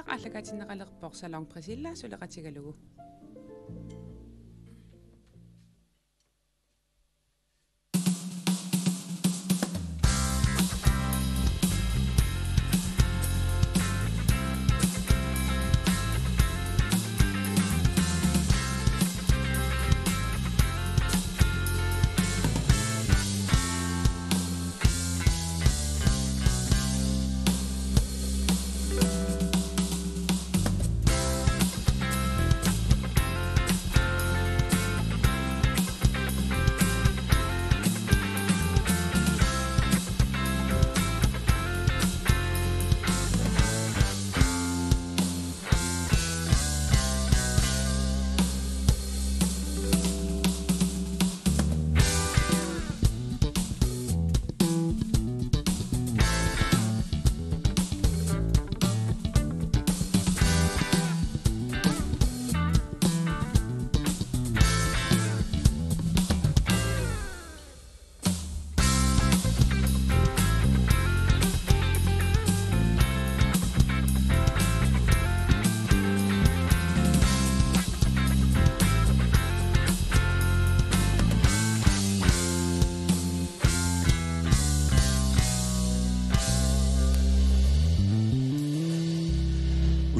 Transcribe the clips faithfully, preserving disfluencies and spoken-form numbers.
Aallakaatinneqalerpoq Salon Priscilla suleqatigalugu.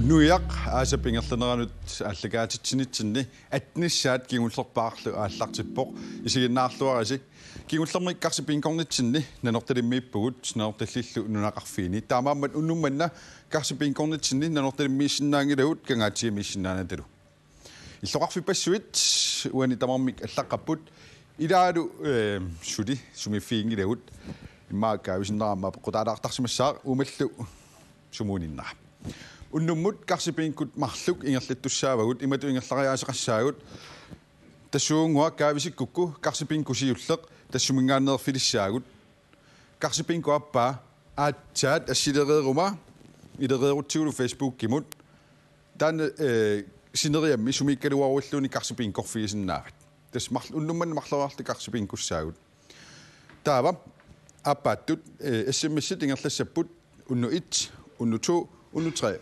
Unnuiaq aasap ingerlaneranut aallakaatitsinitsinni attenissaat kingullerpaarlu aallartippoq. Isiginnaarluarisi. Kingullermik Karsi Bingornitsinni Nanortalimmiippugut, Nanortallillu nunaqarfiini. Taamaammat unnuk manna Karsi Bingornitsinni Nanortalimmiissinnaanngilagut Kangaatsiamiissinnaanatalu. Illoqarfippassuit uani tamarmik allaqqapput, ilaalu, eh, suli sumiiffiginngilagut, immaqa kaavisinneq aamma apeqqutaalaartarsimassaaq uumallu sumuuninnera. Unnummut Karsi Bingkut marluk ingerlattussaavagut, imatut ingerlariaaseqassaagut. Tassuugunnguaq kaavisikkukku Karsi Bingkut siulleq tassa suminngaanneerfilissaagut. Karsi Bingkut aappaa aatsaat assilereeruma, ilereerutsigulu Facebookimut. Taanna, eh, sineriammi sumiikkaluaruilluunniit Karsi Bingkorfigisinnaavat. Tassa marl-, unnuk manna marloriarluta Karsi Bingkussaagut. Taava aappaattut, eh, S M S-it ingerlassapput, unnuk et, unnuk to, unnuk tre.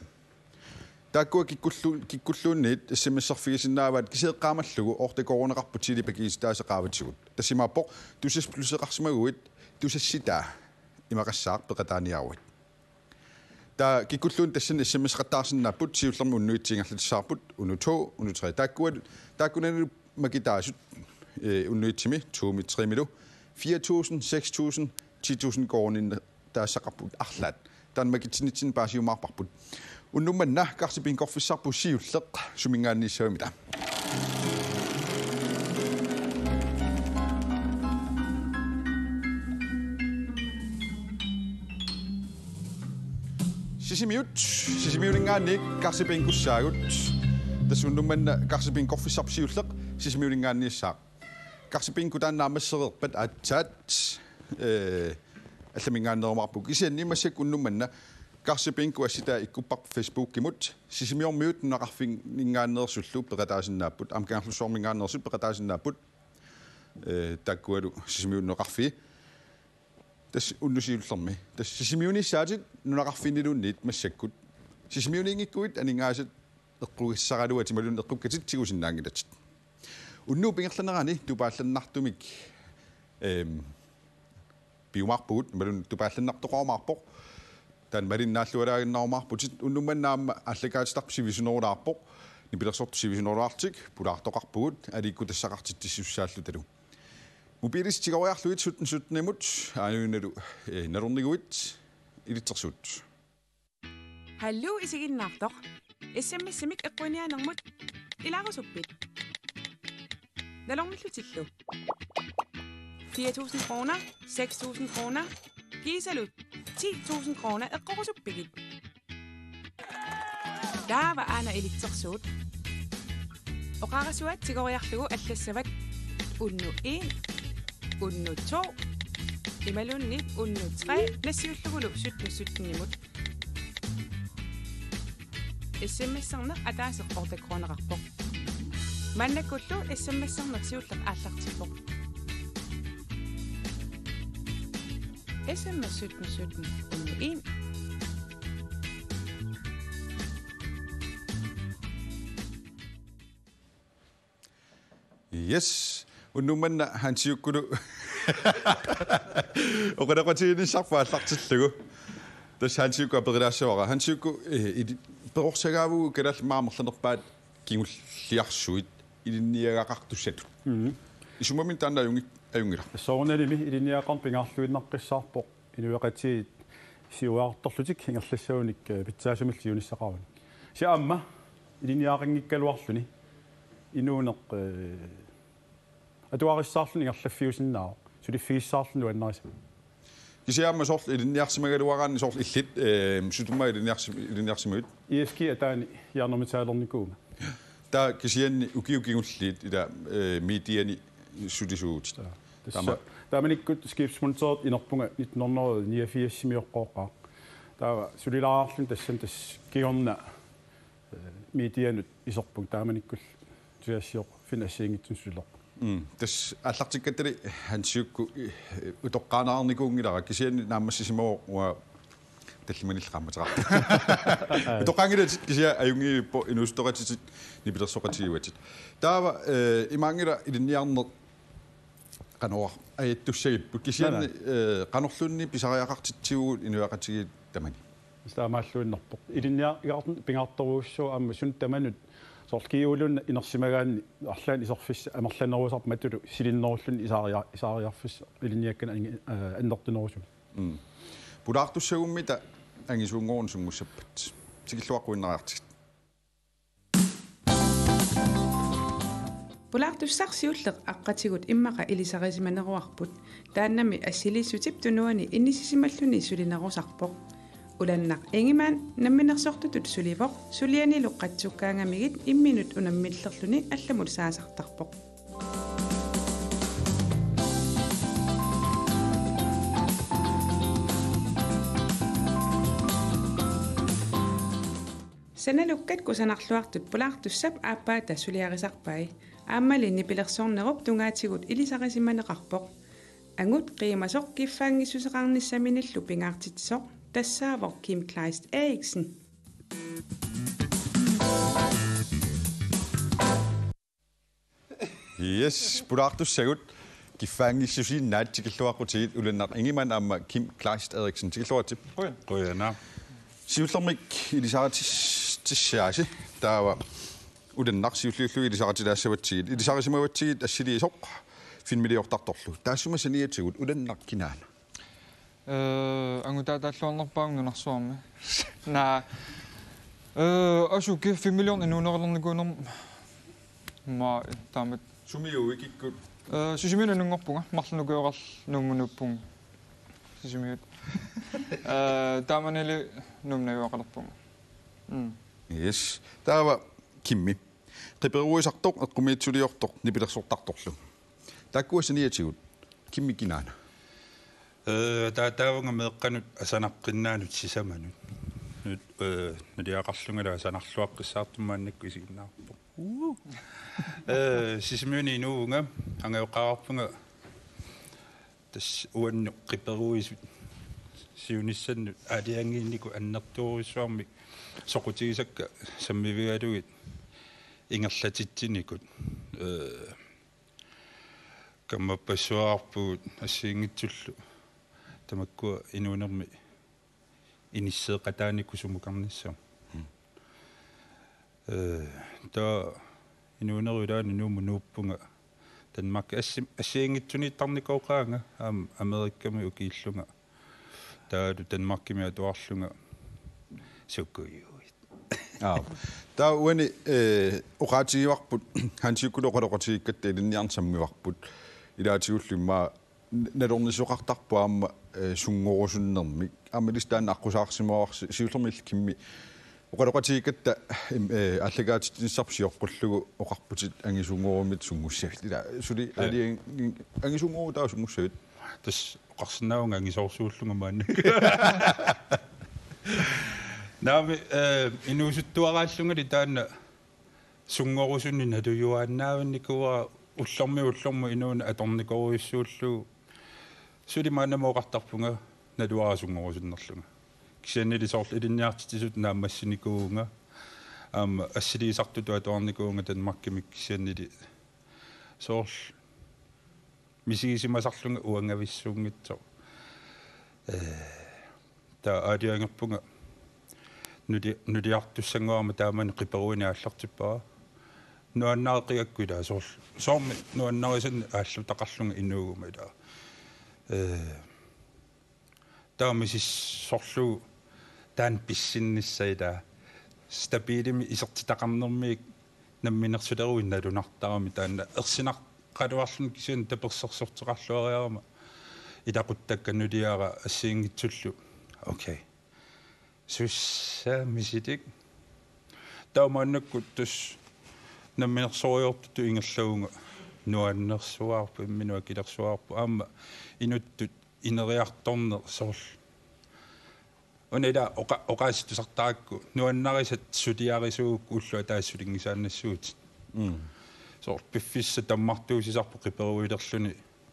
Taakkua kikkullu-, kikkulluunniit S M S-erfigisinnaavaat, kisianni eqqaamallugu otte koruuneqarput Tele-Pakisitaasa qaavatigut. Tassa imaappoq tusas pluseqarsimaguit tusassitaa imaqassaaq peqataaniaruit. Taava kikkulluunniit tassani S M S-eqattaarsinnaapput, siullermik unnuk et ingerlatissavarput, unnuk to, unnuk tre. Taakkua, taakkunanilu makitaasut, eh, unnuk etimi, tomi, tremilu, fire tusind, seks tusind, ti tusind koruuninik taassaqarput arlaat. Taanna makitsinitsinni paasiumaarparput. Unnuk manna Karsi Bingkorfissarput siulleq suminngaanniissavamita? Sisimiut, Sisimiuninngaanniit Karsi Bingkussaagut. Tassa unnuk manna Karsi Bingkorfissarput siulleq Sisimiuninngaanniissaaq. Karsi Bingkut taanna naammassereerpat aatsaat, eh, allaminngaanneerumaarpoq. Kisianni massakkut unnuk manna Karsi Bingkut assitaa ikkupparput Facebookimut. Sisimiormiut nunaqarfinninngaanneersullu peqataasinnaapput. Aamma Kangerlussuarminngaanneersut peqataasinnaapput. Eh, taakkualu Sisimiut nunaqarfii. Tassa unnuk siullermi. Tassa Sisimiuniissaatit nunaqarfinniluunniit massakkut. Sisimiuniinngikkuit aningaasat eqqugassaraluatit imaluunniit eqqukkatit tigusinnaanngilatit. Unnuup ingerlanerani tupaallannartumik, ehm, piumaarpugut, imaluunniit tupaallannartoqarumaarpoq. Taanna malinnaallualaaginnarumaarputit, unnuk manna aamma aallakaatitarput sivisunerulaarpoq, nipilersortut sivisunerulaarlutik, pulaartoqarpugut, aliikkutassaqartitsissussaalluta. Mobilit tigoriarlugit sytten sytten-imut, aajuna, eh, nalorniguit, ilitsersuut. Hallo isiginnaartoq. S M S-imik eqquiniaanermut ilaarusuppit? Nalornillutillu. Fire tusind kroner, seks tusind kroner, kiisalu ti tusind kroner eqqorusuppigit? Taava aana ilitsersuut. Oqarasuaat tigoriarlugu allassavat unnuk en, unnuk to, imaluunniit unnuk tre, nassiullugulu sytten sytten-imut. S M S-erneq ataaseq otte kroneqarpoq. Maannakkullu S M S-erneq siulleq aallartippoq. S M S sytten sytten unnuk en. Yes. Unnuk manna Hansiukkulu oqaloqatiginissarput aallartillugu. Tassa Hansiukku aperilaassavara. Hansiukku, eh, ili-, perorsagaavugut kalaallit amerlanerpaat kingulliarsuit ilinniagaqartussatut. Mhm. Isumaminnik taanna ajungi-, ajunngilaq. Soorunalimi ilinniagaqarneq pingaarluinnaqqissaarpoq inuiaqatigiit siuaartorlutik ingerlassagunik, eh, pitsaasumillu siunissaqarunik. Kisianni aamma ilinniagaqanngikkaluarluni inuuneq, eh, atuarissaarluni ingerlaffiusinnaavoq, suliffigissaarluni nuannarisaminnik. Kisianni aamma soorlu ilinniarsimagaluaraanni soorlu illit, eh, sutut aamma ilinniarsi-, ilinniarsimavit? I F G ataani jernumitaallernikuunga. Taava kisianni ukiut kingulliit ila, eh, mediani sulisuuvutit. Taava. Tassa taama. Taamanikkut skibsmonterit inerpunga nitten hundrede niogfirsimiooqqooqaaq. Taava sulilaarluni tassani tassa kingorna, eh, medianut iserpunga taamanikkullu tusagassiorfinnut assigiinngitsunik sulilerpunga. Mm. Tassa aallartikkattali Hansiukku, eh, utoqqaannarnikuunngilara kisianni naammassisimavoq uanga tallimanillu qaammateqarpoq. Utoqqaanngilatit kisianni ajunngilluinnarpoq inuusuttoqatitit nipilersoqatigiuatit. Taava, eh, imaanngilaq ilinniarneq qanoq ajattussagipput kisianni, Naamik. Eh, qanorluunniit pisariaqartitsivugut inuiaqatigiit tamani? Taamaalluinnarpoq. Ilinniagaqarneq pingaartorujussuuvoq aamma suna tamanut soorlu G U-luunniit inersimagaanni arlaannik iserfissaq amerlanerusarpoq matulu silinnerulluni isaria-, isaariarfissaq ilinniakkani angi-, eh, annertunerusumik. Mm. Pulaartussagummita angisuunngoruni sunngussappat. Tikilluaqquinnariartigit. Pulaartussaq siulleq aqqatigut immaqa ilisarisimaneruarput. Taannami assiliissutip tunuani inissisimalluni sulinerusarpoq. Ulannaq Ingemann namminersortutut sulivoq, sulianilu qatsukkaangamigit imminut unammillerluni allamut saasartarpoq. Sanalukkat kusanarluartut pulaartussap aappaata suliarisarpai. Aammali nipilersornerup tungaatigut ilisarisimaneqarpoq. Angut qiimasoq kiffaanngissuseqarnissaminillu pingaartitsisoq tassaavoq Kim Kleist Eriksen. Yes, pulaartussagut kiffaanngissusiinnaat, tikilluaqqutigit Ulannaq Ingemann aamma Kim Kleist Eriksen, tikilluaritsi. Qujan. Qujanaq. Siullermik ilisaritis-, tissaasi taava Ulannaq siulliullugu ilisaritilaassavatsigit. Ilisarisimavatsigit assiliisoq filmiliortartorlu. Taassuma saniatigut Ulannaq kinaana? Eh, angutaataalluarnerpaaq nunarsuarmi. Naa. Eh, asuki filmiliorneq inuunerilernikuunerma taamak. Sumiuit kikkut? Eh, Sisimiunut anunngorpunga, marlunnik ukioqarlunga Nuummut nuuppunga. Sisimiut. Eh, taamanili Nuummut najugaqalerpunga. Mm. Yes. Taava Kimmi. Qiperuisartoq, eqqumiitsuliortoq, nipilersortartorlu. Taakkua saniatigut, Kimmi kinaana? Eh, taa-, taavunga meeqqanut asanaqqinnaanut sisamanut. Nut-, eh, naliaqarlungalu asanarluaqqissaartumik maannakkut isiginnaarpoq. Uu. Eh, Sisimiuni inuuvunga, angajoqqaarpunga tassa uannut qiperuisut siunissannut aalajangiinnikut annertoorujussuarmik soqutigisakka sammivigalugit ingerlatitsinikut, eh, kammappassuarpugut assigiinngitsullu tamakkua inuunermi inisseeqataanikut sumukarnissamut. Mm. Eh, taava inuunerup ilaani Nuummut nuuppunga Danmarkimi assi-, assigiinngitsuniittarnikooqaanga aamma Amerikami ukiillunga. Taavalu Danmarkimi atuarlunga sukujuit. Aap. Taava uani, eh, oqaatigivarput Hansiukkulu oqaloqatigiikkatta ilinniarneq sammivarput. Ilaatigullu immaqa n-, nalornisoqartarpoq aamma, eh, sunngorusunnermik. Aamma ilissi taanna aqqusaarsimavarsi, siullermik illit Kimmi oqaloqatigiikkatta, em, eh, aallakaatitsinissarput sioqqullugu oqarputit angisuunngorummita sunngussavit. Ila suli. Ja. Aalajan-, angisuunngoruit taava sunngussavit? Tassa oqarsinnaavunga angisoorsuullunga maanna. Naamik, eh, inuusuttuaraallungali taanna sunngorusunik nalujuaannavinnikuuara ullormiit ullormut inuuneq atornikorujussuullugu. Suli maannamut oqartarpunga naluara sunngorusunnerlunga. Kisiannili soorlu ilinniartitsisutut naammassinikuuvunga. Aamma assiliisartutut atuarnikuuvunga Danmarkimi kisiannili soorlu misigisimasarlunga uangavissuunngitsoq. Ee, taava aalajangerpunga nuli-, nuliartussanngorama taamani qiperuineq aallartippara. Nuannareqigakku ilaa soorlu. Soormi nuannarisannik aallutaqarlunga inuuguma ilaa. Ee, taama misissorlugu taanna pissinnissaa ilaa. Stabilimik isertitaqarnerminik namminersuleruit nalunartarami taanna ersinartoraluarluni kisianni tapersersortoqarluariarama ilaquttakka nuliara assigiinngitsullu. Okay. Sussa misilik. Taava maannakkut tassa namminersorujortutut ingerlavunga nuannersuarput imminut akilersuarput aamma inuttut ineriartorneq soorlu. Una ilaa oqa-, oqaasii tusartarakku nuannarisat suliarisuugukku ulloq ataaseq sulinngisaannassuutit. Mm. Soorlu piffissaq tammartuusisarpoq qiperuilerluni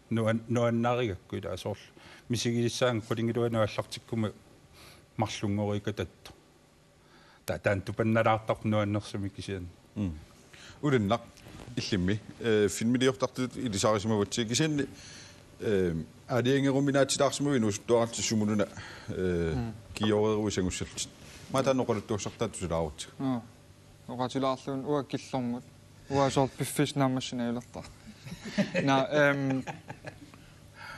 nuan-, nuannarigakku ilaa soorlu. Misigilissaanga qulingiluanut aallartikkuma marlunngoriikkatattoq. Ta-, taanna tupannalaartarpoq nuannersumik kisianni. Mm. Ulinnaq illimmi, eh, filmiliortartut ilisarisimavatsigit kisianni, eh, aalajangeruminaatsilaarsimavit inuusuttuarallutit sumununa, eh, mm, kioreruisagussallutit. Maanna taanna oqaluttuassartaa tusilaarutsigu. Mm. Oqaatilaarlugu uanga killormut. Uanga soorlu piffissaq naammassineq ajulertara. Naa, ehm,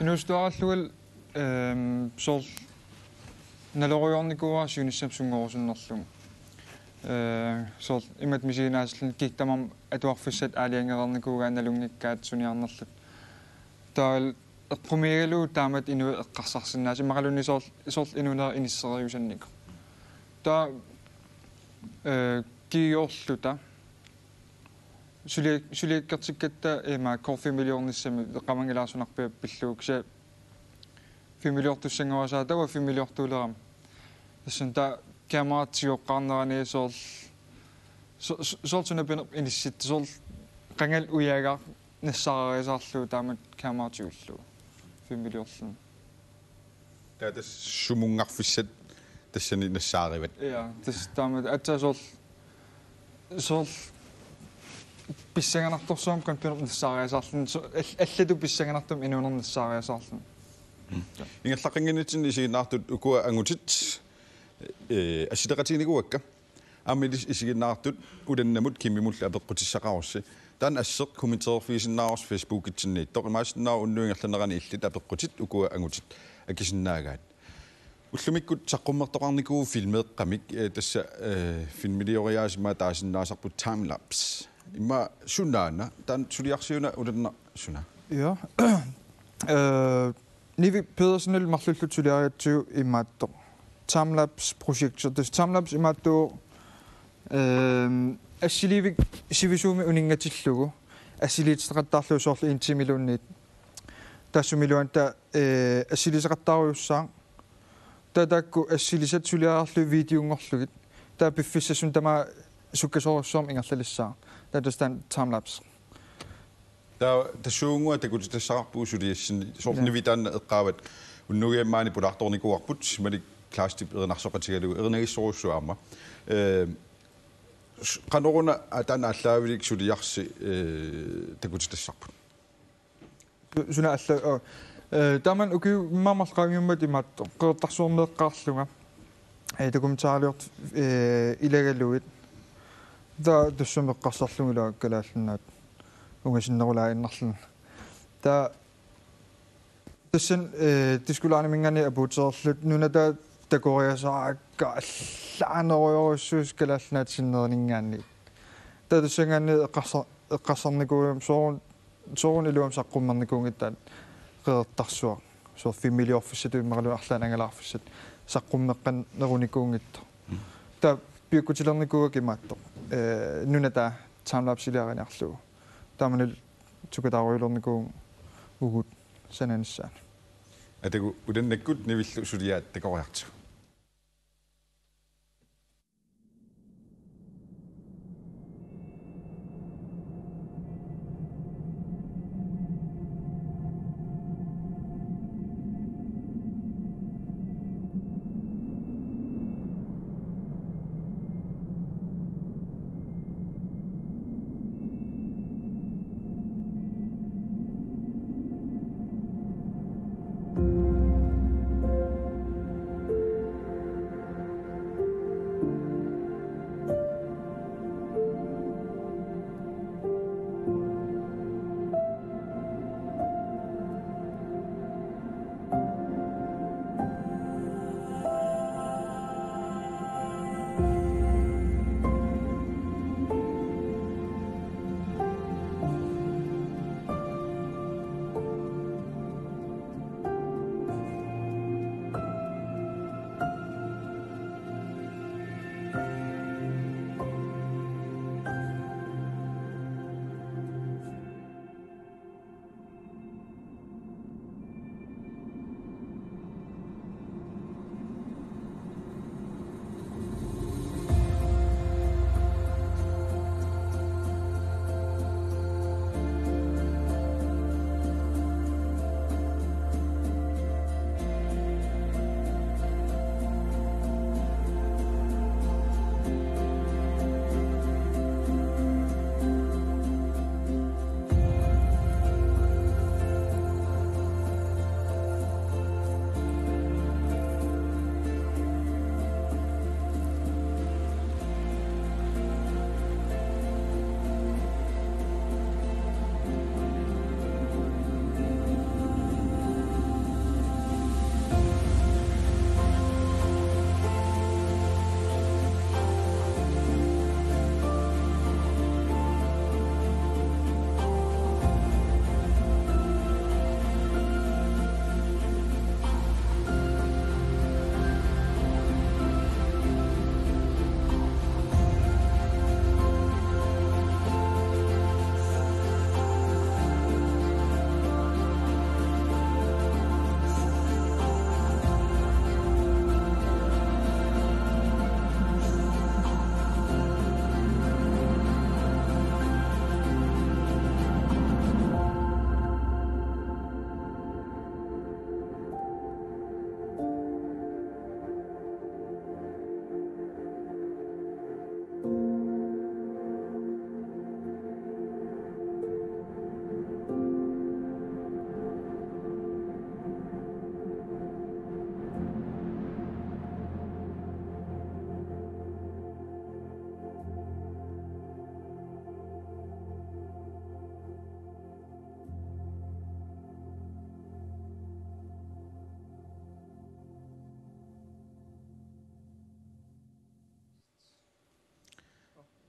inuusuttuarallugu, ehm, soorlu nalorujoornikuuara siunissami sunngorusunnerlugu. Ehm, soorlu imatut misiginaasallugu kikkut tamarmik atuarfissat aalajangereernikuugaat nalunngikkaat suniarnerlutik. Taavalu eqqumiigalugu taamatut inuit eqqarsarsinnaasut imaluunniit soorlu, soorlu inuuneq inisseriusannikoq. Taava, eh, kioorluta. Suli-, suliakkertikkatta ima korfimiliornissami eqqaamanngilara sunarpiaq pillugu kisianni filmiliortussanngorasaa taava filmiliortuulerama. Tassani taava kamera tigoqqaarnerani soorlu so-, so-, soorlu suna pineq inissittoq soorlu qangali ujagaq nassaariasaarlugu taamatut kamera tigullugu filmiliorluni. Taava tassa sumunngarfissat tassani nassaarivat. Ja, tassa taamatut aatsaat soorlu, soorlu pissanganartorsuarmik qangali pineq nassaariasaarluni, so-, all-, allatut pissanganartumik inuuneq nassaariasaarluni. Mm. Ingerlaqqinngitsinni isiginnaartut ukua angutit, eh, assileqatiginikuuakka. Aamma ilissi isiginnaartut ulannamut Kimimullu apeqqutissaqarussi. Taanna asseq kommentererfigisinnaavarsi Facebookitsinniittoq. Imaassinnaavoq unnuup ingerlanerani illit apeqqutit ukua angutit akisinnaagaat. Ullumikkut saqqummertoqarnikuuvoq filmeeqqamik, eh, tassa, eh, filmilioriaasimaat taasinnaasarput timelapse. Immaqa sunaana, taanna suliarsiuna ulinnaq suna? Ja. Eh, Nivi Pedersenillu marluulluta suliarigatsigu imaattoq. Timelapse projekti. Tassa timelapse imaattoq, ehm, assiliivik sivisuumik uninngatillugu assiliititaqattaarlugu soorlu en tiimiluunniit. Taassumiluunniit taava, eh, assiliisaqattaarujussuaq. Taava taakku assilisat suliariarlugit videonngorlugit. Taava piffissap suna tamaat sukkasoorujussuarmik ingerlalissaaq. Taava tassa taanna timelapse. Taava tassuugunnguaq takutitassaqarpugut suliassinni. Soorlu, ja, Nivi taanna eqqaavat unnuugiammaani pulaartornikuuarput, imaluunniit Klaastip erinarsoqatigalugu, erinagissorujussuaq aamma. Eh, s-, qanoruna, a, taanna aallaavilik suliarsi, eh, takutitassarput? Su-, suna alla-, oo. Eh, taamani ukiut immaqa marluk qaangiummata imaattoq Qeqertarsuarmi eqqaarlunga. Eh, dokumentariliortut, eh, ilagalugit. Taava tassami eqqarsarlunga ilaa Kalaallit Nunaat ungasinnerulaaginnarluni. Taava tassani, eh, Disko Lineminngaanniit apuutereerluta nunat taakku takoriasarakka allaanerujorujussuusut Kalaallit Nunaata sinneriningaanniit. Taava tassanngaanniit eqqarsa-, eqqarsarnikuugamik sooruna, sooruna iluamik saqqummernikuunngitsoq Qeqertarsuaq. Soorlu filmiliorfissatut imaluunniit arlaannik angalaarfissatut saqqummeqqinnerunikuunngitsoq. Taava piukkutilernikuuakka imaattoq. Eh, nunat taakku timelapse iliariniarlugu. Taamanilu sukataarujuulernikuuvugut sananissaanut. Atagu ulannakkut Nivillu suliaat takoriartigu.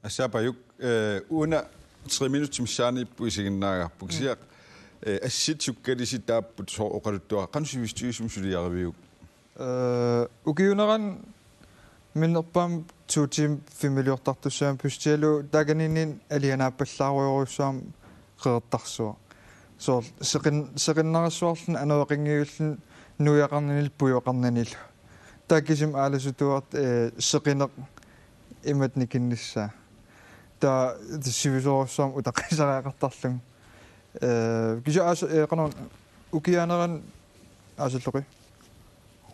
Assaapajuk, eh, una tre minutsit missaaniipput isiginnaagarput. Kisianni, eh, assit sukkalisi taapput sooq oqaluttuarit, qanoq sivisutigisumik suliariviuk? Eh, ukiuunerani minnerpaamik to timer filmiliortartussaammat pissutigalugu taakaniinni alianaappallaarujorujussuarmik Qeqertarsuaq. Soorlu seqin-, seqinnarissuarluni anoraqanngivilluni nuiaqarnanilu pujuaqarnanilu. Taakku kisimi aalasutuat, eh, seqineq imatut nikinnissaa. Taava sivisoorujussuarmik utaqqiisariaqartarlunga. Eh, kisianni aas-, eh, qanoq ukiaanerani aasalloqi.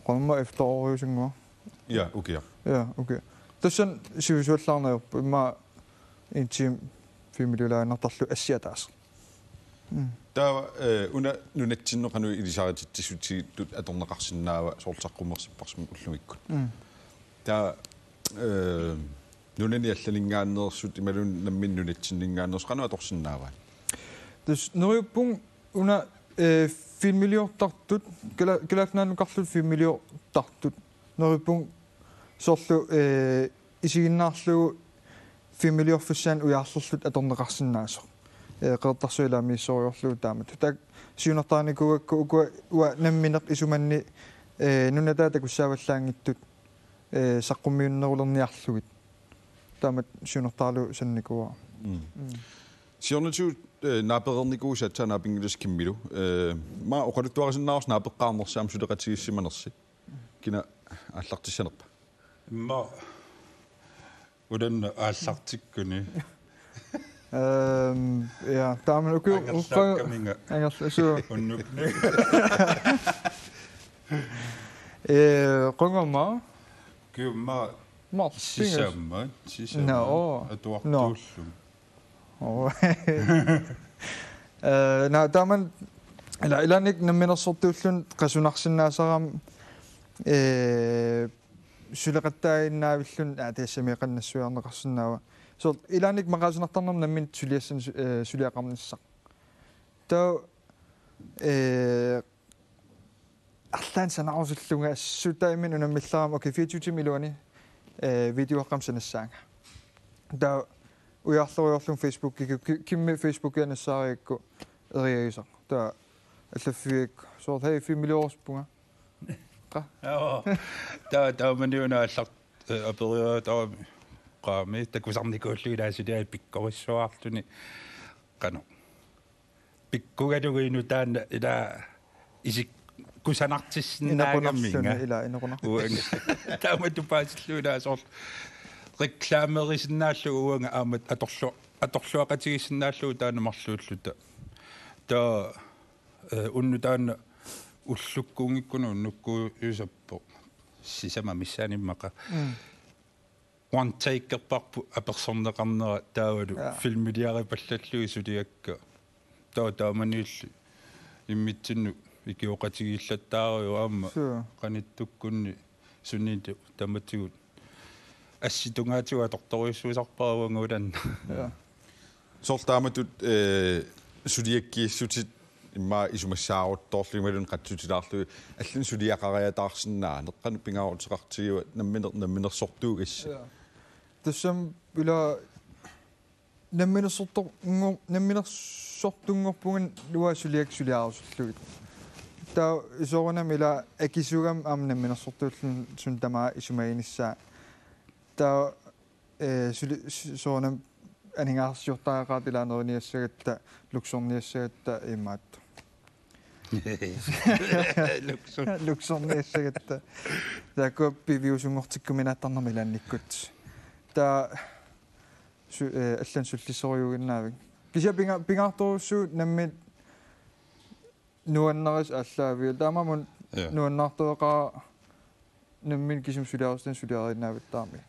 Qanumma efteråriusunngua. Ja, ukiaq. Ja, okay. Tassani sivisuallaarneq ajorput. Immaqa en time filmiliulaaginnartarlugu assi ataaseq. Mm. Taava, eh, una nunatsinnut qanoq ilisarititsissutigittut atorneqarsinnaava soorlu saqqummersipparsumik ullumikkut? Mm. Taava, eh, nunani allaninngaanneersut imaluunniit nammineq nunatsinninngaanneersut qanoq atorsinnaavaat? Tassa neriuppunga una, eh, filmiliortartut, kala-, Kalaallit Nunaannukarluta filmiliortartut. Neriuppunga soorlu, eh, isiginnaarlugu filmiliorfissaanut ujaarlerluta atorneqarsinnaasoq. Eh, Qeqertarsuaq ilaamiissorujorlugu taamatut. Taakku siunertarinikuugakku ukua uanga nammineq isumanni, eh, nunataa takussaavallaanngitsut, eh, saqqummiunnerulerniarlugit. Taamatut siunertaralugu sannikuuara. Mm. Mm. Siornatigut, eh, naapereernikuusi aatsaat naapinngilassi Kimmilu. Eh, maanna oqaluttuarisinnaarussi naapeqqaarnersi aamma suleqatigiissimanersi. Kina aallartissanerpa? Immaqa ulanneq aallartikkuni. Ehm, ja, taamani ukiu-, Angerlaakkaminga. Angerla-, suu. Unnukni. Eh, qungama. Kiumma. Marsingas. Sisamat, sisamat. No. Atuartuullunga. No. Oo. Eh, na, taamani ila-, ilaanni namminersortuulluni qasunarsinnaasarami, eh, suleqattaaginnaavilluni, aa, tassami qanoq nassuiarneqarsinnaava. Soorlu ilaanni maqaasinartarnermi nammineq suliassani su-, eh, suliaqarnissaq. Taava, eh, arlaannik sanarusullunga assut taamani unammillerama, okay, fireogtyve timer iluani, eh, videoaqqamik sanassaanga. Taava ujaarlerujoorlunga Facebookikkut, Ki-, Kimmi Facebookia nassaarigakku eriagisaq. Taava allaffigigakku soorlu: "Hej, filmiliorusuppunga." Qa? Joo. Taava, taamani una aallar-, eh, aperiartorami qaami takusarnikuullunga ilaasuliai pikkorissuarluni. Qanoq. Pikkugalugu inuk taanna ila isik kusanartissinnaagaminga. Inoqunarluni ila, inoqunarluni. Uanga. Taamatut paasillugu ila soorlu reklamerisinnaallugu uanga aamma atorlu-, atorluaqatigiissinnaallugu taanna marluulluta. Taava, eh, unnuk taanna ullukkuunngikkunik unnukkuujusuppoq. Sisamat missaani immaqa. Mm. One takerparput apersorneqarnera taavalu. Ja. Filmiliaripallallugu suliakka. Taava taamaniilli immitsinnut ikioqatigiillattaarujuk aamma. Suu. Qanittukkunni sunit tamatigut. Assit tungaatigut atortorujussuusarpara uanga ulanneq. Ja. Soorlu taamatut, eh, suliakkiissutit immaqa isumassaaruttorlugit imaluunniit qatsutilaarlugit allanut suliaqariataarsinnaaneq qanoq pingaaruteqartigiva nammineq-, namminersortuugassi? Ja. Tassami ila namminersortunngor-, namminersortunngorpunga uanga suliakka suliarusullugit. Taava soorunami ila akisugami aamma namminersortuulluni suna tamaat isumaginissaa. Taava, eh, suli-, s-, soorunami aningaasarsiortariaqartut ila neriniassagatta, luksorniassagatta imaattoq. Luksor. Luksorniassagatta. Taakku piviusunngortikkuminaattarnermi ilaannikkut. Taava su-, eh, allanut sullissorujuuginnaaviuk. Kisianni pinga-, pingaartorujussuuvoq nammineq nuannarisat aallaavigalugu. Taamaammat. Ja. Nuannaartoqaaq nammineq kisimi suliarissutanik suliariinnaavattaarami.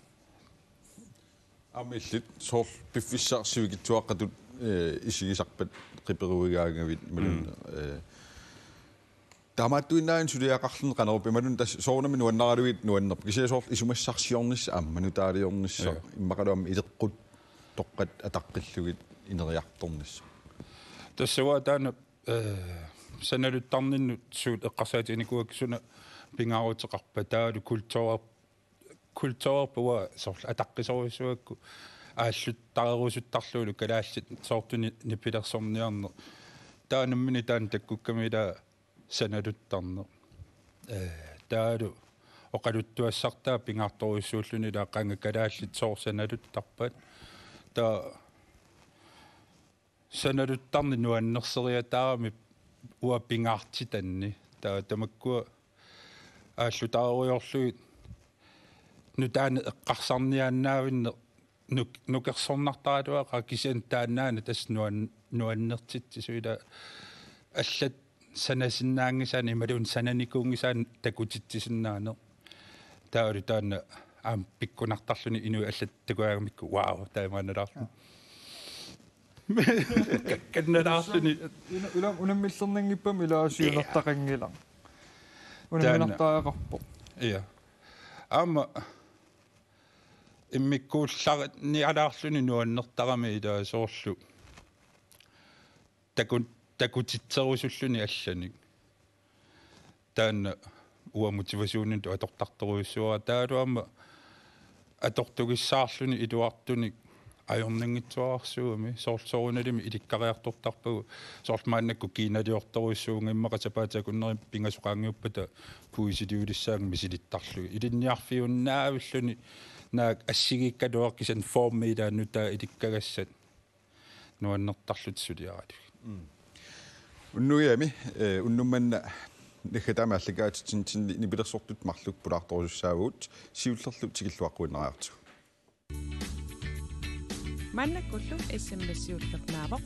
Aamma illit soorlu piffissaq sivikitsuaqqatut, eh, isigisarpat qiperuigaangavit imaluunniit, mm, eh, taamaattuinnaavit suliaqarluni Qanorup imaluunniit tassa soorunami nuannaraluit nuannerpoq. Kisianni soorlu isumassarsiornissaq aamma nutaaliornissaq. Ja. Immaqalu aamma ileqqut toqqat ataqqillugit ineriartornissaq. Tassa uanga taanna, eh, sanaluttarninnut suut eqqarsaatiginikuuakka suna pingaaruteqarpa taavalu kulturer-, kulturerput uanga soorlu ataqqisorujussuugakku aalluttaarusuttarlugulu kalaallit soortuni nipilersorniarneq. Taava nammineq taanna takkukkami ila sanaluttarneq. Ee, taavalu oqaluttuassartaa pingaartorujussuulluni ila qanga kalaallit sooq sanaluttarpat. Taava sanaluttarneq nuannerseriataarami uanga pingaartitanni. Taava tamakkua aallutaarujoorlugit nutaanik eqqarsarniaannaavinneq nuk-, nukersornartaraluaqaaq, kisianni taannaana tassa nuan-, nuannertitsisut ila allat sanasinnaanngisaannik imaluunniit sananikuunngisaannik takutitsisinnaaneq. Taavalu taanna aamma pikkunartarluni inuit allat takugaangamikku: "Wow, taamaannalaarluni." Kakkannalaarluni. Ila, ila unammillernanngippami ila siunertaqanngilaq. Taanna. Unamminartariaqarpoq. Ja. Aamma immikkuullarinnialaarluni nuannertarami ila soorlu takun-, takutitserusulluni allanik. Taanna uanga motivationinut atortartorujussuuara, taavalu aamma atortugissaarluni iluartunik ajornanngitsuararsuugami, soorlu soorunalimi ilikkariartortarpagut, soorlu maannakkut kiinaliortorujussuugami immaqa sapaatip akunneri pingasut qaangiuppata puisiliulissaanga misilittarlugit. Ilinniarfiunnaavilluni naak assigiikkaluarpata kisianni formi ila nutaa ilikkagassat nuannertarlutik suliaralugit. Mm. Unnuami, eh, unnuk manna naggataami aallakaatitsinitsinni nipilersortut marluk pulaartorusussaavugut, siullerlu tikilluaqquinnariartigu. Maannakkullu S M S siulleq naavoq.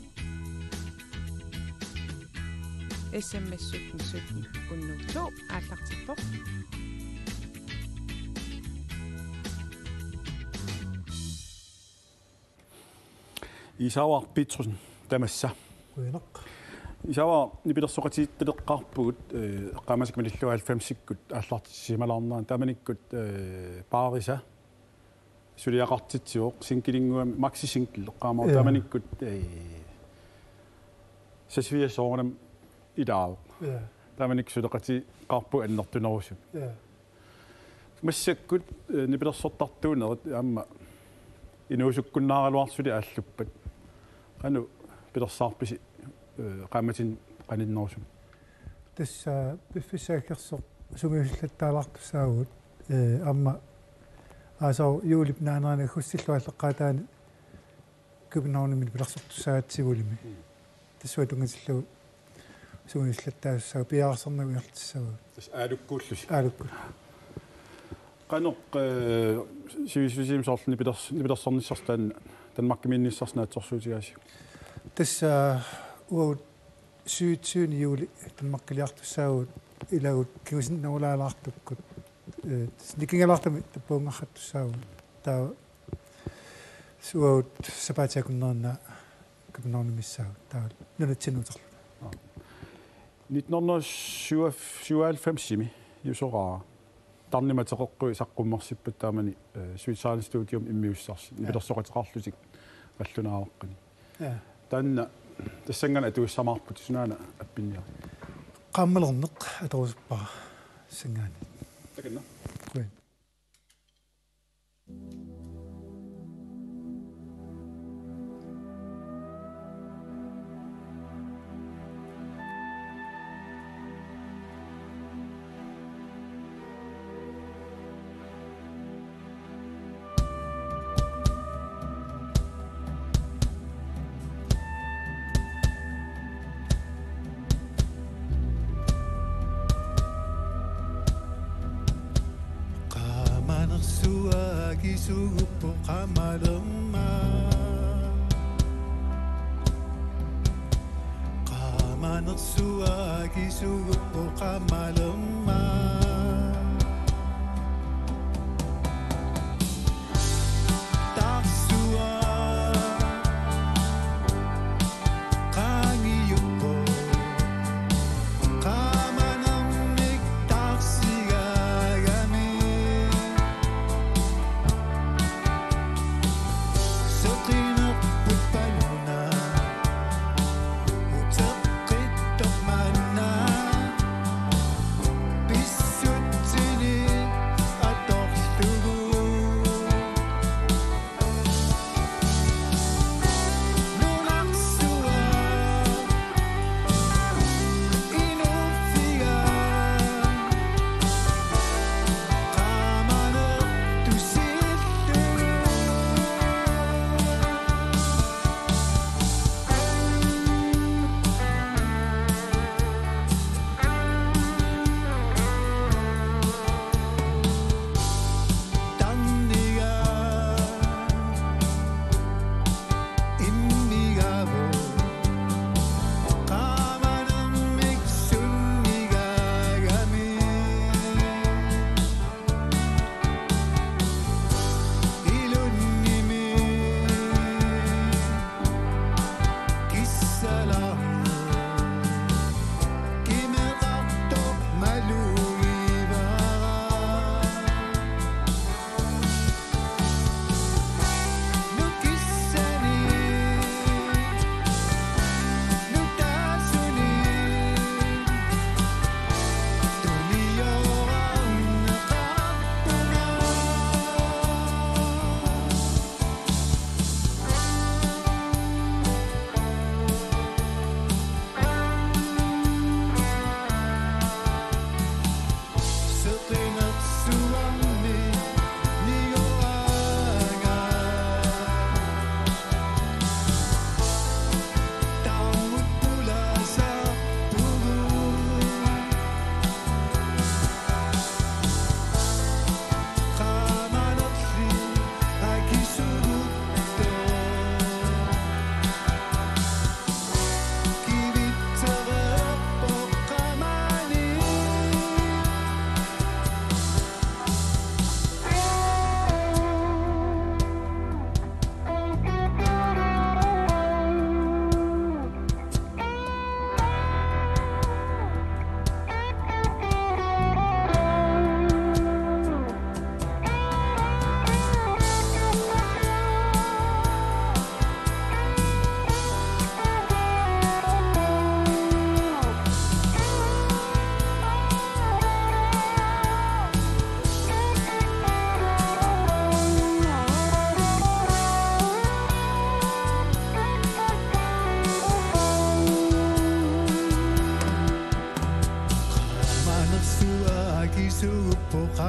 S M S sytten sytten hundrede og to aallartippoq. Isaava Petrussen, tamassa. Qujanaq. Isaava, nipilersoqatigiittaleqqaarpugut, eh, eqqaamasakka malillugu halvfemsikkut aallartissisimalaarnera, taamanikkut, eh, Paarisa suliaqartitsivoq, singlinnguamik, maxi single eqqaamavoq. Ja. Taamanikkut, eh, seksogfirs soorunami ilaavoq. Ja. Taamanikkut suleqatigiiqqaarpugut annertunerusumik. Ja. Massakkut, eh, nipilersortartuunerit aamma inuusukkunnaaraluarlutik aalluppat. Qanoq pilersaarpisi, eh, qaammatini qaninnerusumik? Tassa piffissaq aggersoq sungiusillattaalaartussaavugut, eh, aamma aasaru juulip naanerani aggustillu aallaqqaataani Københavnimi nipilersortussaagatta Tivolimi. Mm. Tassunga tunngatillugu sungiusillattaasussaavugut, piareersarnagu ingerlatissavagut. Tassa Aalukkuullusi. Aalukku. Qanoq, eh, sivisutigisumik soorlu nipilers-, nipilersornissarsi taanna Danmarkimiinnissarsi naatsorsuutigaasiuk? Tassa uagut syvogtyvende juli Danmarkiliartussaavugut, ilagut kingusinnerulaalaartukkut. Eh, tassa nikingalaartumik tappavunngarrattussaavugut. Taava uagut sapaatip akunnerinni Københavnimissaagut, taava nunatsinni uterluta. Aa. Nitten hundrede syvoghalvfems-imi Jusoraa tarnimik ateqeqquit saqqummersippata taamani, eh, Sweet Silence Studiomut immiussisarsi. Ja. Nipilersoqateqarlutik qallunaavaqqani. Ja. Taanna tassanngaanniit atugassamaarputit, sunaana appinniarivit? Qaammalerneq atorusuppara tassanngaanniit. Takanna. Qujan. Qaamanersuaq kisuguppoq qaamalermat. Qaamanersuaq kisuguppoq qaamalermat. Tarsuaq qaangiuppoq. Qaamanermik tarsigaagami. Seqinerput panuna. Uteqqittoq manna. Pis-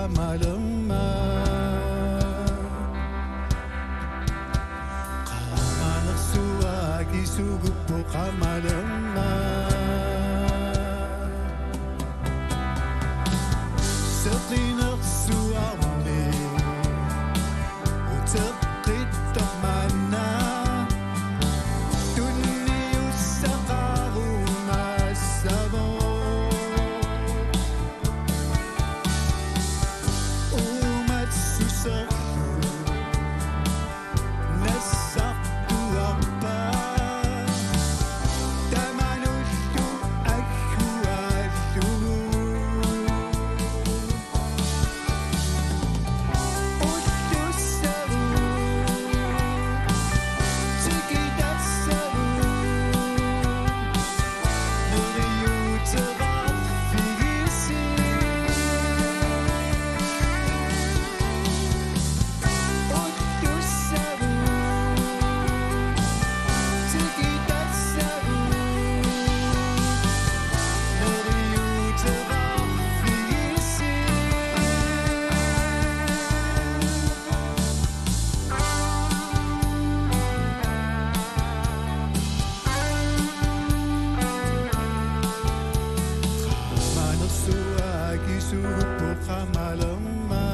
Qamalerma. Qamanersuaq akisugupput qamalerma. Seqinersuarmi uteqqittoq maanna tunniussaqarumassavoq. Uumatsuserlu nassartuarpa tamanullu agguaallugu. Ullussalu tikitassalu. Qamanersuaq akisugupput qamalerma.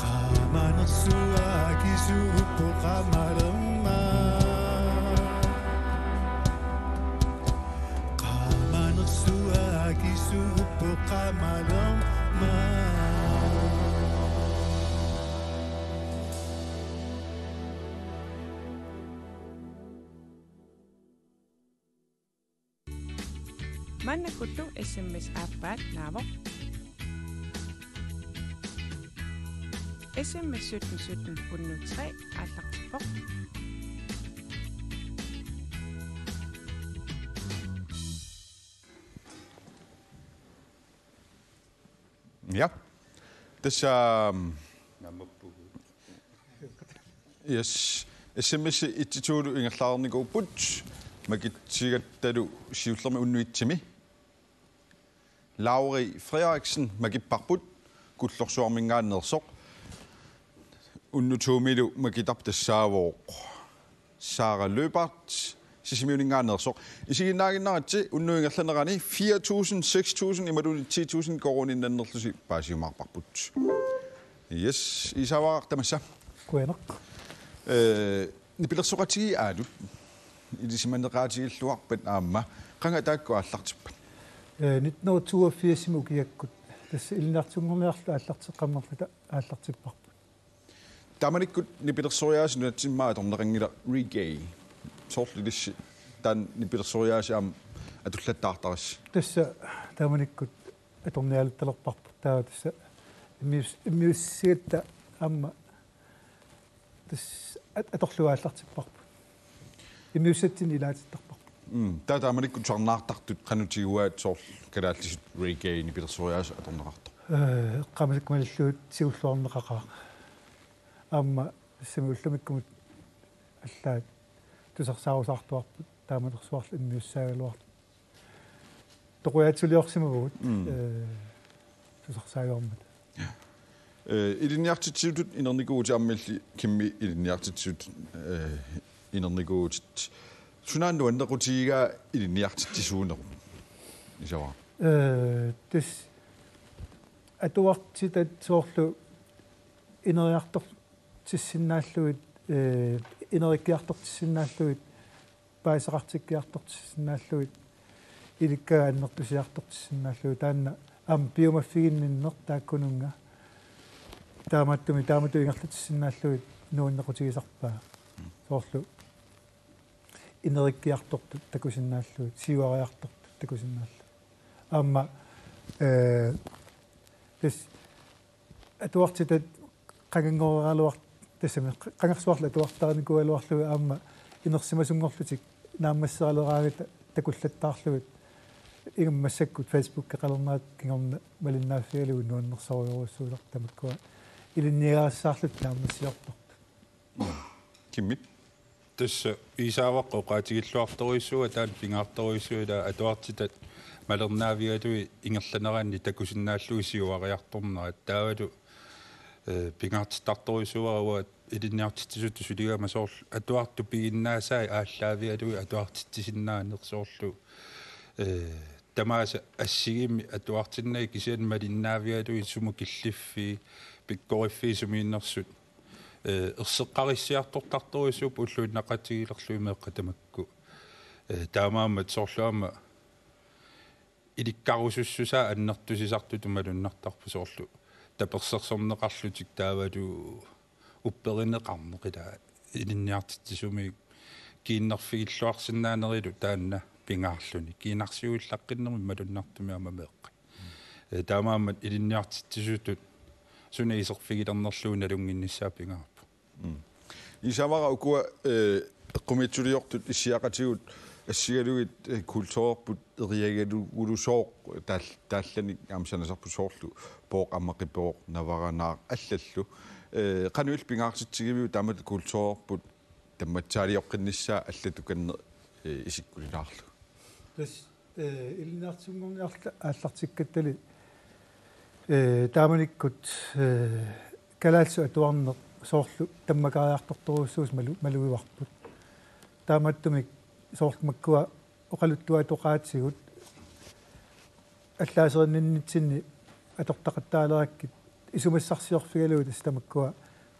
Qamanersuaq akisugupput qamalerma. Qamanersuaq akisugupput qamalerma. Maannakkullu S M S aappaat naavoq. S M S sytten sytten hundrede tre aallartippoq. Ja. Tassa, yes. S M S et to to ingerlaarnikuupput. Makitsigattalu siullermik unnuitsimi. Lauri Frederiksen makipparput Kullorsuarminngaanneersoq. Unnutuumilu makitarput tassaavoq Sara Løbert Sisimiuninngaanneersoq. Isiginnaaginnaritsi unnuup ingerlanerani fire tusind, seks tusind imaluunniit ti tusind koruuniinnannerlusi paasiumaarparput. Yes, Iisaavara tamassa. Qujanaq. Eh, nipilersoqatigiit aatut ilisimaneqaatigilluarpat aamma qanga taakku aallartippat? Eh, nitten hundrede toogfirsimi ukiakkut. Tassa ilinniartitsisunngorniarluta aallarteqqammerluta aallartipparput. Taamanikkut nipilersoriaaseq nunatsinni aamma atorneqanngilaq, reggae. Soorlu ilissi taanna nipilersoriaaseq aamma atullattaartarassi? Tassa taamanikkut atorniaaluttalerparput. Taava tassa immius-, immiussagatta aamma tassa at-, atorlugu aallartipparput. Immiussatsinni ilaatittarparput. Mm, taava taamanikkut tusarnaartartut qanoq tiguaat, soorlu kalaallisut reggae nipilersoriaaseq atorneqartoq? Eh, eqqaamasakka malillugu tigulluarneqaqaaq. Aamma tassami ullumikkumut allaat tusarsaarusaartuarput, taamanersuarlu immiussaagaluartut. Toqujaatsuliorsimavugut, mm, eh, tusarsaajuarmata. Eh, ilinniartitsisutut inernikuuvutit aamma illit Kimmi ilinniartitsisutut, eh, inernikuuvutit. Sunaana nuannequtigigaa ilinniartitsisuunerup? Iisaavara. Eh, tassa atuartitat soorlu ineriartortissinnaallugit, eh, ineriartortissinnaallugit, paasisaqartikkiartortissinnaallugit, ilikkagaat annertusiartortissinnaallugit, taanna aamma piumaffiginninneq taakkununnga. Taamaattumik taamatut ingerlatissinnaallugit nuannequtigisarpaa. Soorlu ineriartortut takusinnaallugit, siuariartortut takusinnaallugit. Aamma, eh, tassa atuartitat qanganngoreraluar-, tassami qa-, qangarsuarlu atuartarinikuugaluarlugit aamma inersimasunngorlutik naammasseraleraangata takullattaarlugit, ingammik massakkut Facebookeqalernerat kingorna malinnaaffigalugu nuannersorujorujussuusarput, tamakkua ilinniagarissaarlutik naammassiortartut. Kimmi? Tassa Iisaavara oqaatigilluartorujussuuvoq, taanna pingaartorujussuuvoq, ila atuartitat Malernaavigalugit ingerlaneranni takusinnaallugu siuariartornerat taavalu, eh, pingaartittartorujussuuara uanga ilinniartitsisutut suligama soorlu atuartut piginnaasai aallaavigalugit atuartitsisinnaaneq soorlu, eh, tamaasa assigiimmik atuartinnagit kisianni malinnaavigalugit sumut killiffii, pikkoriffii sumiinnersut, eh, erseqqarissiartortartorujussuupput ulluinnaqatigiilerlugit meeqqat tamakku. Eh, taamaammat soorlu aamma ilikkarusussusaa annertusisartutut malunnartarpoq soorlu tapersersorneqarlutik taavalu upperineqarneq ila ilinniartitsisumik kiinnerfigilluarsinnaanerilu taanna pingaarluni. Kiinarsiuillaqqinnermi malunnartumik aamma meeqqat. Eh, taamaammat ilinniartitsisutut suna iserfigilernerlugu nalunnginnissaa pingaarpoq. Mm. Isavara ukua, eh, eqqumiitsuliortut issiaqatigut assigalugit, eh, kulturerput eriagalugulusooq taal-, taallanik aamma sanasarput soorlu Pooq aamma Qipooq Navaranaaq allallu. Eh, qanoq illit pingaartitsigiviuk taamatut kulturerput tammatsaalioqqinnissaa allatut kanneq, eh, isikkulilaarlugu? Tassa, eh, ilinniartitsisunngorniarluta aallartikkattali, eh, taamanikkut, eh, kalaallisut atuarneq soorlu tammakaariartortorujussuusoq malu-, malugivarput. Taamaattumik soorlu makkua oqaluttuatoqaatigut allaaserinninnitsinni atortaqattaalerakkit isumassarsiorfigalugit tassa tamakkua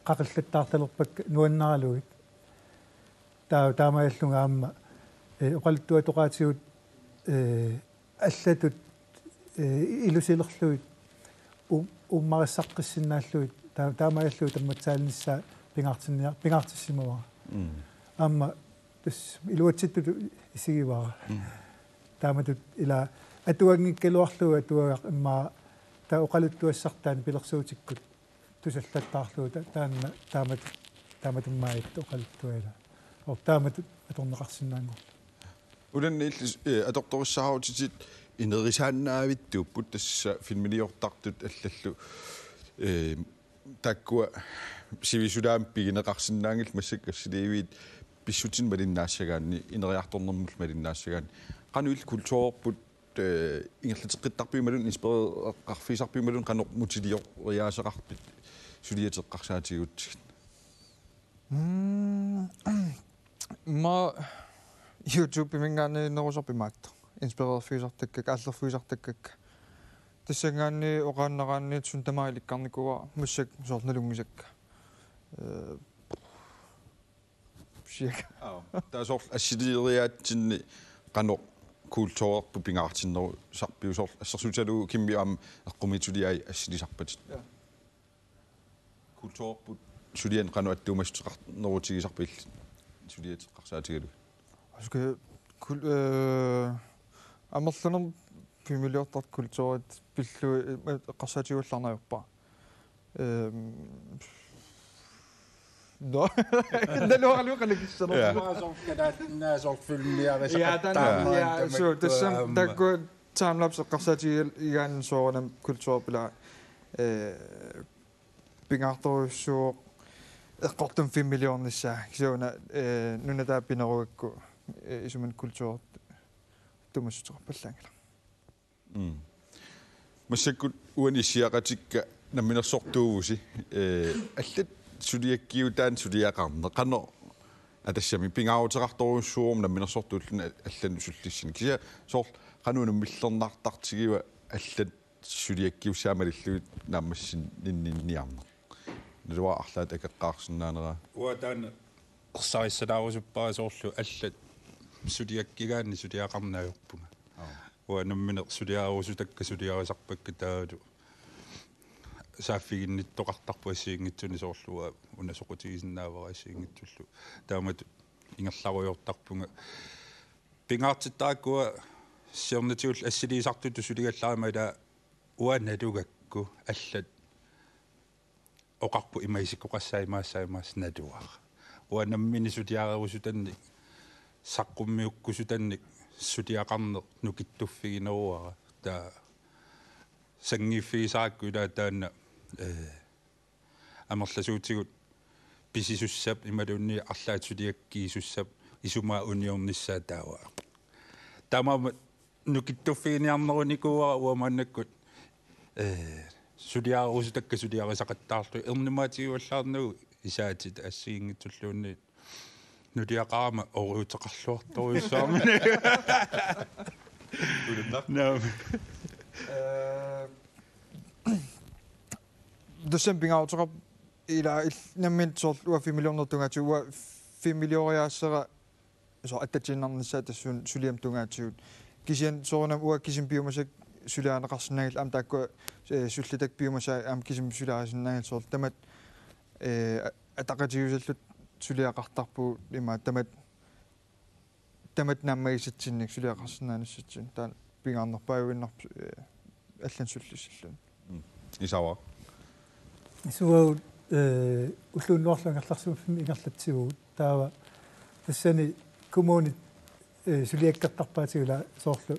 qaqillattaartalerpakka nuannaralugit. Taa-, taamaalillunga aamma, eh, oqaluttuatoqaatigut, eh, allatut, eh, ilusilerlugit u-, uummarissaqqissinnaallugit taa-, taamaalillugit tammatsaalinissaa pingaartinnia-, pingaartissimavara. Mm. Aamma tassa iluatsittutut isigivara. Mm. Taamatut ila atuanngikkaluarlugu atuagaq immaqa taava oqaluttuassartaani pilersuutikkut tusallattaarlugu ta-, taanna taamat-, taamatummaajattoq oqaluttuaq ila. Or taamatut atorneqarsinnaanngorlugu. Ulanni illit, eh, atortorissaarutitit inerisaannaavittuupput tassa filmiliortartut allallu, eh, taakkua sivisulaamik pigineqarsinnaanngillat massakkut assiliiviit pissutsit malinnaassagaanni, ineriartornermut malinnaassagaanni. Qanoq illit kulturerput, eh, ingerlateqqittarpit imaluunniit inspireerfigisarpit imaluunniit qanoq mutilioriaaseqarpit suliat eqqarsaatigigutsigit? Mm, ma YouTube-iminngaanniinnerusarput imaattoq. Inspireerfigisartakkakka, aallerfigisartakkakka. Tassanngaanniit oqaannaraanniit suna tamaat ilikkarnikuuara massakkut soorlu nalunngisakka. Eh, cirka. Aa, taava soorlu assiliiriaatsinni qanoq kulturerput pingaartinnerusarpiuk soorlu assersuutigalugu Kimmi aamma eqqumiitsuliai assilisarpatit. Ja. Kulturerput sulianik qanoq attuumassuteqarnerutigisarpit illit suliat eqqarsaatigalugit? Aske kul-, eh, amerlanermut filmiliortartut kulturit pillugit, eh, eqqarsaatigiuallaarneq ajorpara. Ehm, nå. Naluaralugu qanakissanerpoq. Ja. Soorlu kalaallinnaat soorlu filmiliarisaqattaarnerat. Ja, taanna, ja, tamakku suu, tassami aamma. Taakku timelapse eqqarsaatigigaanni soorunami kulturerput ila, eh, pingaartorujussuuvoq eqqortumik filmiliornissaa. Kisianni una, eh, nunat taakku pinerugakku, eh, isumanni kulturertut attuumassuteqarpallaanngilaq. Mm. Massakkut uani issiaqatikka namminersortuuvusi, eh, allat suliakkiutaannik suliaqarneq. Qanoq, aa, tassami pingaaruteqartorujussuuvoq namminersortuulluni allanut sullissineq. Kisianni soorlu qanoq unammillernartartigiva allat suliakkiussaat malillugit naammassinninniarneq? Naluara arlaat akeqqaarsinnaanera. Uanga taanna ersarissalaarusuppunga soorlu allat suliakkigaanni suliaqarneq ajorpunga. Aap. Uanga nammineq suliarerusutakka suliarisarpakka taavalu saaffiginnittoqartarpoq assigiinngitsunik soorlu uanga una soqutigisinnaavara assigiinngitsullu. Taamatut ingerlarujoortarpunga. Pingaartittarakku uanga siornatigut assiliisartutut suligallarama ila uanga nalugakku allat oqarput ima isikkoqassaaq, imaassaaq, imaassaaq, naluara. Uanga nammineq suliarerusutannik, saqqummiukkusutannik suliaqarneq nukittuffigineruara. Taava sanngiiffigisarakku ila taanna, eh, amerlasuutigut pisisussap imaluunniit arlaat suliakkiisussap isumaa uniornissaa taava. Taamaammat nukittuffiginiarnerunikuuara uanga maannakkut, eh, suliarerusutakka suliarisaqattaarlugu ernumaatigivallaarnagu isaatit assigiinngitsulluunniit nuliaqarama oruuteqarluartorujussuarmini. Naam. Eh, tassami pingaaruteqarpoq ila il-, nammineq soorlu uanga filmiliornerup tungaatigut, uanga filmilioriaassera soorlu attatiinnarnissaa tassuuna suliamut tungaatigut. Kisianni soorunami uanga kisimi piumasakka suliarineqarsinnaanngillat aamma taakkua, eh, sullitakka piumasaat aamma kisimi suliarisinnaanngillat soorlu tamatta, eh, a-, ataqatigiissalluta suliaqartarpugut ima tamatta tamatta naammagisatsinnik suliaqarsinnaanissatsinnik. Taanna pingaarnerpaajuinnarpoq, eh, allanut sullissilluni. Mm. Isaava. Isuagut, eh, ulloq unnuarlu angerlarsimaffimmi ingerlatsivugut. Taava tassani kommunit, eh, suliakkertarpaatigut ila soorlu,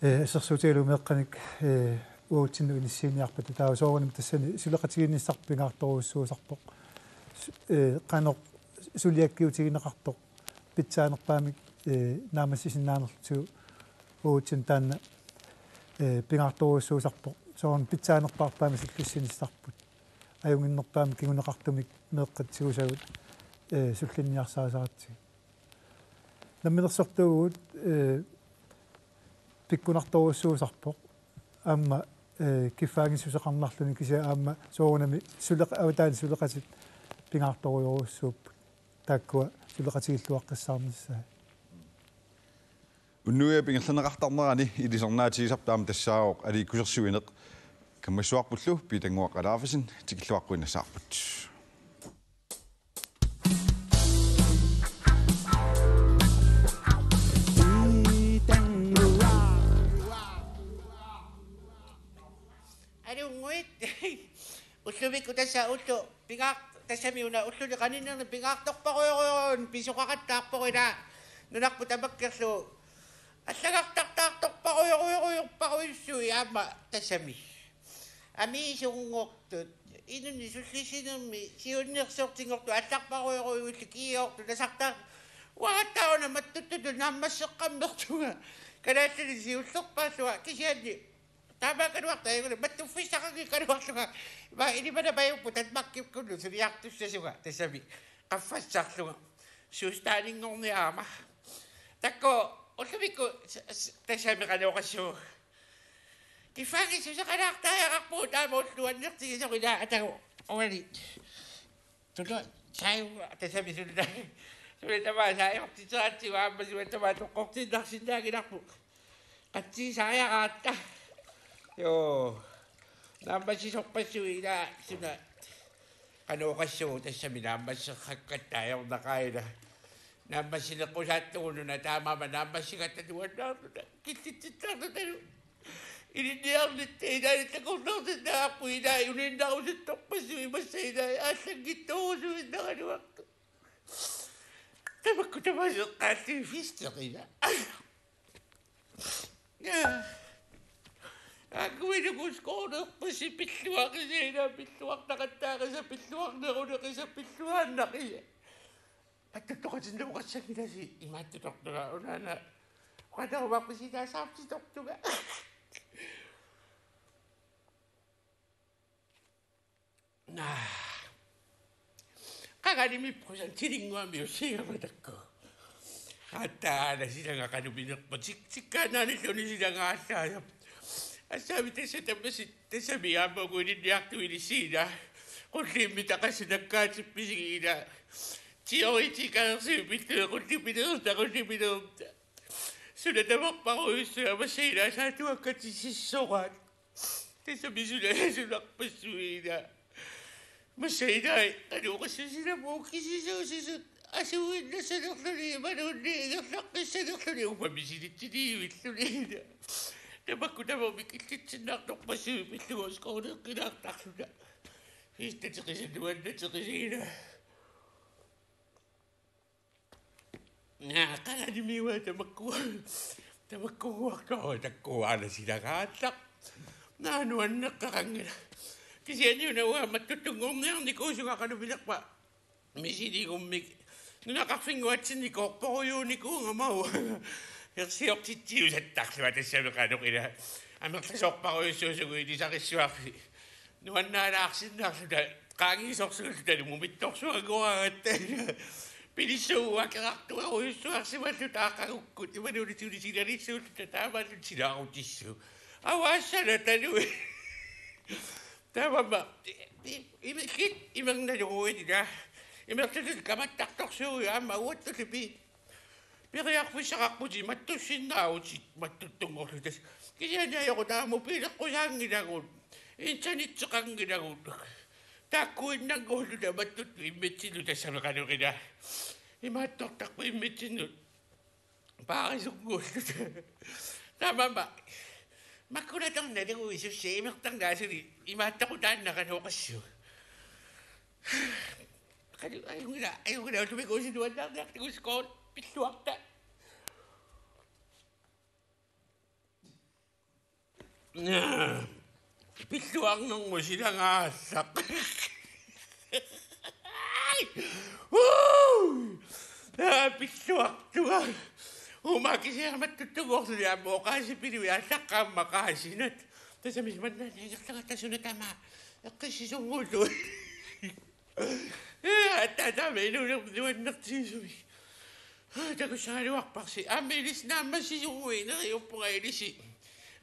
eh, assersuutigalugu meeqqanik, eh, uagutsinnut inissiiniarpata. Taava soorunami tassani suleqatigiinnissarput pingaartorujussuusarpoq. Su-, eh, qanoq suliakkiutigineqartoq pitsaanerpaamik, eh, naammassisinnaanerlugu uagutsinnut taanna, eh, pingaartorujussuusarpoq. Soorunami pitsaanerpaarpaamik sullissinissarput. Ajunnginnerpaamik kinguneqartumik meeqqat tigusagut, eh, sullinniarsarisaratsigu. Namminersortuuvugut, eh, pikkunartorujussuusarpoq. Aamma, eh, kiffaanngissuseqarnarluni kisianni aamma soorunami suleq-, avataani suleqatit pingaartorujorujussuupput. Taakkua suleqatigilluaqqissaarnissaat. Unnuap ingerlanneqartarnerani ilisarnaatigisarput aamma tassaavoq Aliikkusersuineq. Kammassuarpullu Piitannguaq Alaafesen tikilluaqquinnassavarput. Aluunnguit. Ullumikkut tassa ullut pingaar-, tassami una ulluni qaninnerni pingaartorparujorujorujuit pisoqaqattaarpoq ila nunarput tamakkerlugu allagartartaartorparujorujorujorparujussuit aamma tassami. Amiisunngortut, inunnik sullissinermi, siunnersortinngortut allarparujorujuillu kiiortut nasartaat uangattaaq una mattuttutut naammasseqqammerpunga. Kalaallisut siullerpaallunga kisianni taamaakkaluartoq ajunngilaq mattuffissaqanngikkaluarlunga. Ima Ilimanamajuppoq Danmarkikkullu suliartussasunga tassami qaffassarlunga. Sjustaninngorniarama. Taakku ullumikkut s-, s-, tassami qanoq oqassuunga. Kiffaanngissuseqalaartariaqarpugut aamma ulloq annertusisoq ila atagu uani. Tuluit saajunga tassami suli, suli tamaat saajortitseratsigu aamma suli tamaat toqqortiinnarsinnaaginnarpoq. Qatsi saajaratta. Joo. Naammassisorpassuit ila suna. Qanoq oqassuunga tassami naammasseqqakkatta ajornaqaaq ila. Naammassineqqusaattugu una taamaammat naammassigatta nuannaarluta. Killitsittaarluta. Ilinniarnitta ilaanni takorloorsinnaarput ilaa uniinnarusuttorpassuit massa ilaa aallanngitsorusuinnaraluartut. Tamakku tamaasa eqqaalliiffisteqila. Jaa. Akuinuku skoornerpassi pilluaqisa ilaa pilluartaqattaaqisa pilluarneruneqisa pilluaannaqisa. Pattuttoqatinneruqassanngilasi imaattutortunga unaana. Qataruvarpisi taasaartitortunga. Naa. Qanganimi procentilingua miusiga matakku. Atta aana silanga qanuminerpa tik-, tikkaannaanilluni silanga aallaajap. Assaami tassa tammasit, tassami aamma uku ilinniartut ilissiina. Qulliimmi taqasinakkaatippisigina. Tioritiikaersiipillu qulliminerta, qulliminerta. Suna tamarparujussuaq massailaasaatuakkatisissoraat. Tassami suna sunarpassuina. Massailai qanoq oqassusilamu kisisuusisut asuinnassanerluni imaluunniit ingerlaqqissanerluni uumami silittiniivilluniina. Tamakku tamarmik killitsinnartorpassuit pillugu skoorneqqilaartarluta. Fiistateqisat nuannateqisiina. Naa, qanganimiua tamakku. Tamakkuuartoq takkuaana silagaallaq. Naa, nuanneqqaqanngilaq. Kisianni una uanga mattuttunngorniarnikuusunga qanuminerpa. Misiligummik. Nunaqarfinnguatsinnikoorporujuunikuugama uanga. Ersiortitsiusattarlunga tassami qanoq ila. Amerlasoorparujussuusugut ilisarissavassi. Nuannaalaarsinnarluta qaangiisorsuulluta mumittorsuangoraangatta. Pilissuuakkerartuarujussuarsimalluta aqagukkut imaluunniit suli silalissuulluta taamaalluta silaarutissut. Avaassanatalu. Taamaammat i-, i-, imikit imernaluguit ila. Imertutut kamattartorsuuguit aamma uattulli pi-, periarfissaqarputit mattussinnaavutit mattuttunngorluta. Kisianni ajoqu taava mobileqqusaanngilagut, internetteqanngilagut. Taakkuinnanngorluta mattuttut immitsinnut tassami qanoq ila. Imaattortarput immitsinnut. Paarisunnguulluta. Taamaammat. Makkunatornalugu isussi imertarnaasuli imaattoqutaannaqaluuqassu. Qali-, ajunngilaq, ajunngilaq ullumikkut usinuannaarniartigu Skål pilluarta. Pilluarnermut silangaallaq. Uu! Aa, pilluartunga. Uuma kisianni mattuttunngorluni aamma oqaasii pilui aallaqqaammut oqaasinat. Tassami manna ingerlagatta suna tamaat. Eqqissisunnguullugu. Ee, atta taama inuunermi nuannertigisumik. Takussagaluarparsi. Aamma ilissi naammassisuuguit neriuppunga ilissi.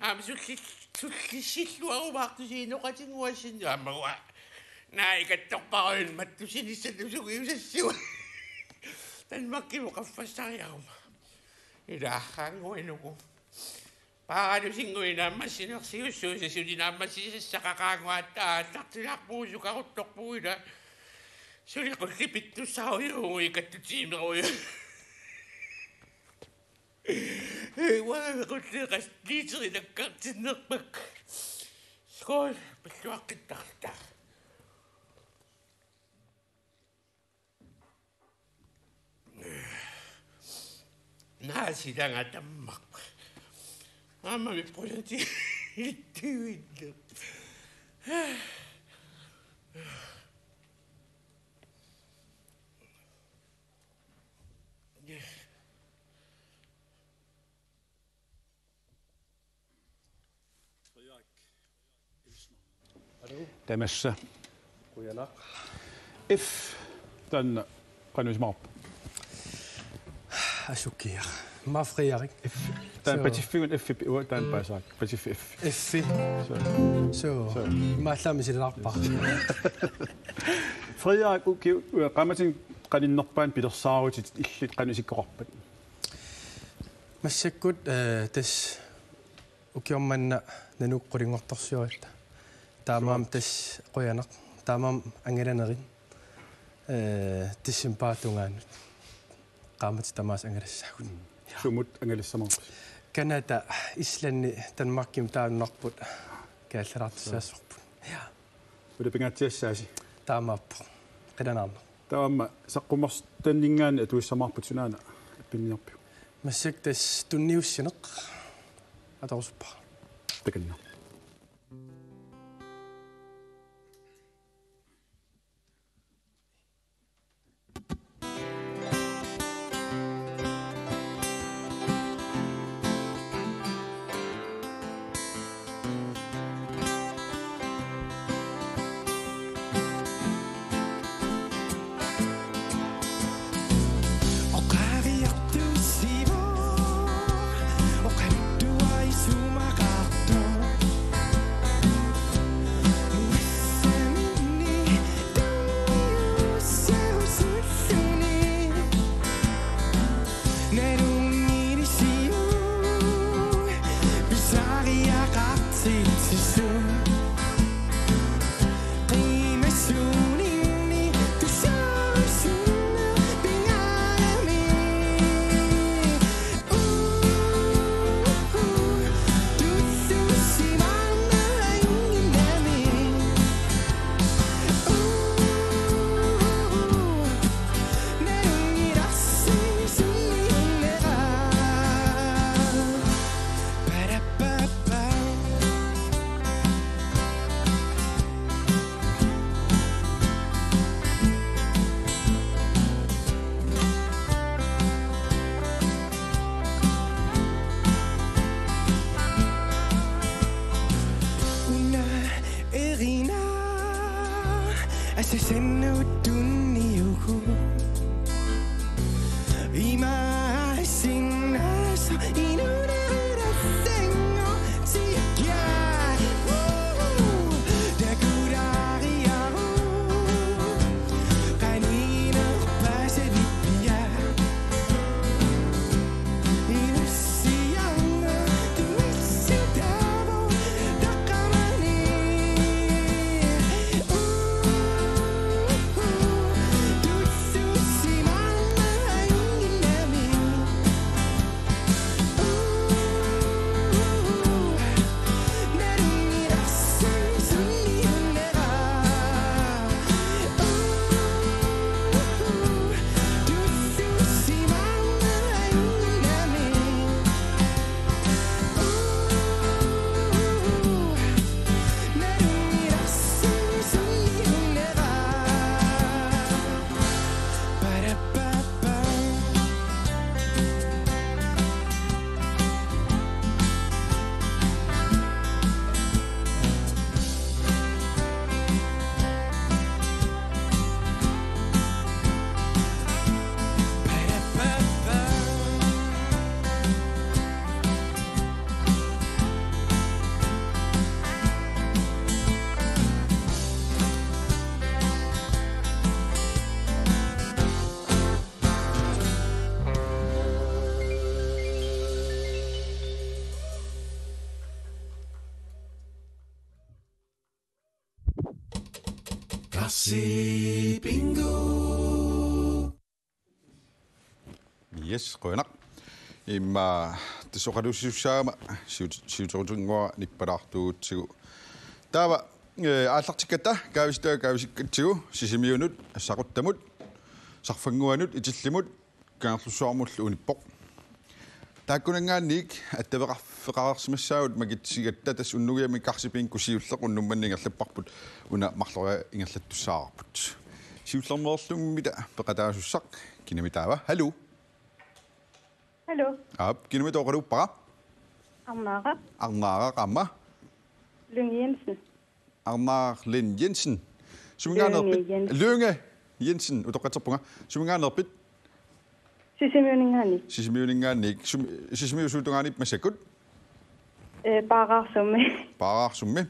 Aamma sulli-, sullissilluarumaartusi inoqatinnguassinni aamma uanga. Naakattorparuit mattussinissallu sukuiusassua. Danmarkimut qaffassariaruma. Ilaarraannguinuku. Paaralusinnguit naammassinersiussuusut suli naammassisassaqaqaannguatta aallartilaarpugut sukaruttorpugut ila. Suli qullipittussarujuuguit kattutiimeruju. Uanga qulleqas liiteri nakkartinnerpakka. Skål, pilluaqqittarluta. Naasilaanga tammaq. Aamma mippunatilittuinna. Tamassa. Qujanaq. F. Taanna qanoq isumaqarpa? Asukkiaq. Immaqa Frederik. F. Taanna. Suu. Patiffigut F-ip uanga taanna. Mm. Paasaaq. Patiffi F. F. Suu. Suu. Suu. Imaallaat misilaarpara. Frederik, ukiut, ukiut qaammatini qaninnerpaani pilersaarutit illit qanoq isikkoqarpat? Massakkut, eh, tassa ukioq manna Nanook qulinngortorsiorivara. Taamaammat. Suu. Tassa qujanaq. Taamaammat angalanerit. Eh, decembarip tungaanut. Qaammatit tamaasa angalassaagut. Mm. Ja. Sumut angalassanersusi? Canada, Islandi, Danmarkimut taava nunarput kaallalertussaassorput. Suu. Ja. Ulapingaatsiassaasi. Taamaappoq. Qilanaarnaq. Taava aamma saqqummersitanninngaanniit atuissamaarputit, sunaana ippinniarpiuk? Massakkut tassa tunniussineq atorusuppara. Takanna. Karsi Bingo. Yes, qujanaq. Immaqa tassa oqaluussisussaagama siut-, siuterutinnguara nippalaartuugutsigu. Taava, eh, aallartikkatta, kaavissutaat kaavisikkatsigu, Sisimiunut, Assaquttamut, Sarfannguanut, Itillimut, Kangerlussuarmullu unippoq. Taakkunanngaanniit attaveqarfeqareersimassaagut makitigatta, tassa unnugiami Karsi Bingo siulleq unnuk manna ingerlapparput, una marloriarluta ingerlattussaavarput. Siullermeerlummita peqataasussaq kinami taava. Hallo. Hallo. Aap, kinami oqaluuppara? Arnaaraq. Arnaaraq aamma? Lynge Jensen. Arnaaraq Lynge Jensen. Suminngaanneerpit? Lynge Jensen. Lynge Jensen, utoqqatserpunga. Suminngaanneerpit? Sisimiuninngaanniit. Sisimiuninngaanniit. Sum-, Sisimiut suut tungaanniippit massakkut? Eh, Paaraarsummi. Paaraarsummi.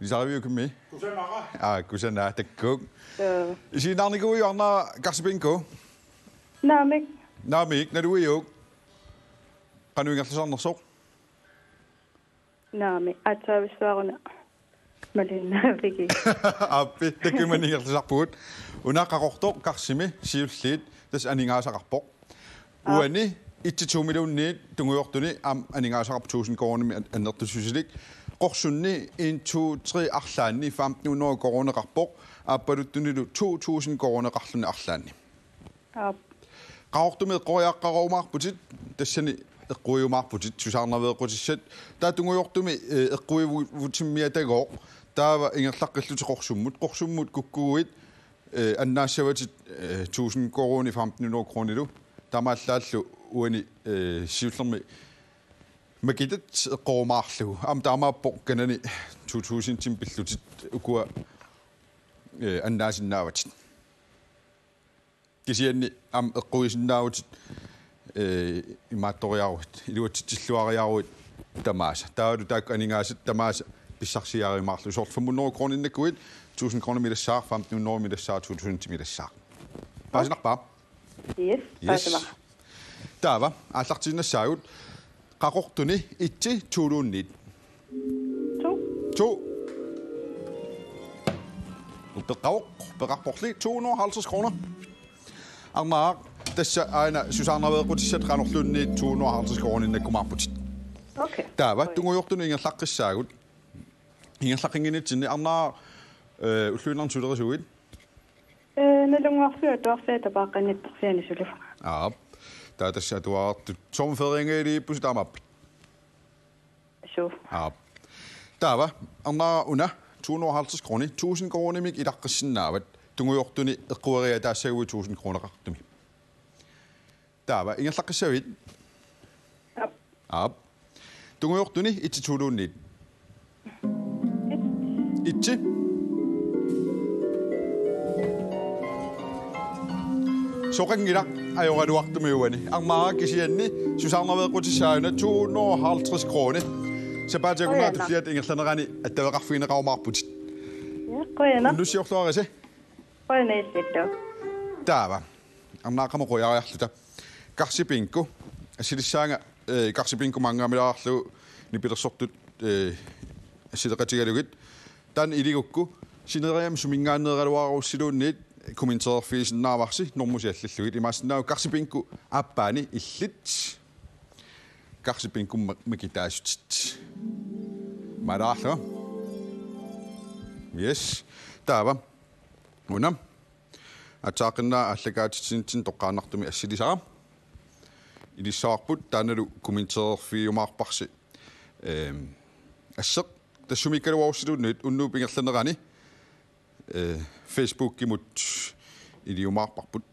Ilisariviuk, kimmi? Kusanara. Aa, kusanaq, takuuk. Joo. Isiginnaarnikuuiuk Arnaaraq Karsi Bingo? Naamik. Naamik, naluiuk? Qanoq ingerlasarnersoq? Naamik, aatsaavissuaq una malinnaavigit. Aappi, takuuk, manna ingerlasarpugut. Una Qaqortoq Karsimi siulliit, tassa aningaasaqarpoq. Aap. Uani et-i to-miluunniit tungujortuni aamma aningaasaqarpoq tusind koruunimik an-, annertusilik. Qorsunni en, to, tre arlaanni femten hundrede koruuneqarpoq. Aappaluttunilu to tusind koruuneqarluni arlaanni. Aap. Qaqortumi eqqoriaqqarumaarputit, tassani eqquiumaarputit, susaarnaveeqqutissat. Taava tungujortumi, eh, eqquivutimmiatagooq, taava ingerlaqqillutit Qorsummut, Qorsummut kukkuguit, eh, annaassavatit, eh, tusind koruunit femten hundrede koruunilu, taamaallaallu uani, eh, siullermi makitat eqqorumaarlugu. Aamma taamaappoq kanani to tusindimik pillutit ukua, eh, annaasinnaavatit. Kisianni aamma eqquisinnaavutit, eh, imaattoriaruit, iluatsitsilluariaruit tamaasa. Taavalu taakku aningaasat tamaasa pissarsiariumaarlugit. Soorlu fem hundrede koruuninngaanniit tusind koruunimiilassaaq, femten hundredemiilassaaq, to tusindimiilassaaq. Paasinarpa? Yes, yes. Paasinarpoq. Taava, aallartiinnassaagut. Qaqortuni et-i to-luunniit. To. To. Upeqqavoq, peqarporli to hundrede og halvtreds kroner. Arnaaraq, tassa aana susaarnaveeqqutissat qanorluunniit to hundrede og halvtreds koruuninngaanniit nakkumaarputit. Okay. Taava, oi, tungujortuni ingerlaqqissaagut. Ingerlaqqinnginnitsinni Arnaaraq, eh, ulluinnarni sulerisuit? Eh, Nalunnguarfiup Atuarfiata Paaqqannittarfiani suli. Aap. Taava tassa atuartut sommerferianngilippusi taamaappit? Suu. Aap. Taava, Arnaaraq, una to hundrede og halvtreds kroner, tusind koruunimik ilaqqissinnaavat, tungujortuni eqqueriataassaguit tusind kroneqartumi. Taava, ingerlaqqissavit? Aap. Aap. Tungujortuni et-i to-luunniit. Et-i. Soqanngilaq, ajoraluartumik uani. Arnaaraq, kisianni susaarnaveeqqutissaaq una to hundrede og halvtreds kroner. Sapaatip akunnerata, qujanaq, tulliata ingerlanerani attaveqarfigineqarumaarputit. Ja, qujanaq. Unnussiorluarisi. Qujanaq illillu. Taava. Arnaaraq, qanoq qujaariarluta. Karsi Bingo. Assilissaanga, eh, Karsi Bingo maanngaanniilaarlugu nipilersortut, eh, assileqatigalugit. Taanna iligukku sinerissami suminngaanneeraluarussiluunniit kommentererfigisinnaavarsi normusi allallugit. Imaassinnaavoq Karsi Bingo aappaani illit. Karsi Bingo ma-, makitaasutit. Maalaarlugu. Yes. Taava. Una. Aatsaaqqinnaaq aallakaatitsinitsinni toqqaannartumik assilisara. Ilissavarput taannalu kommentererfigiumaarparsi. Ehm, asseq. Tassa sumiikkaluarussiluunniit unnuup ingerlanerani, eh, Facebookimut iliumaarparput.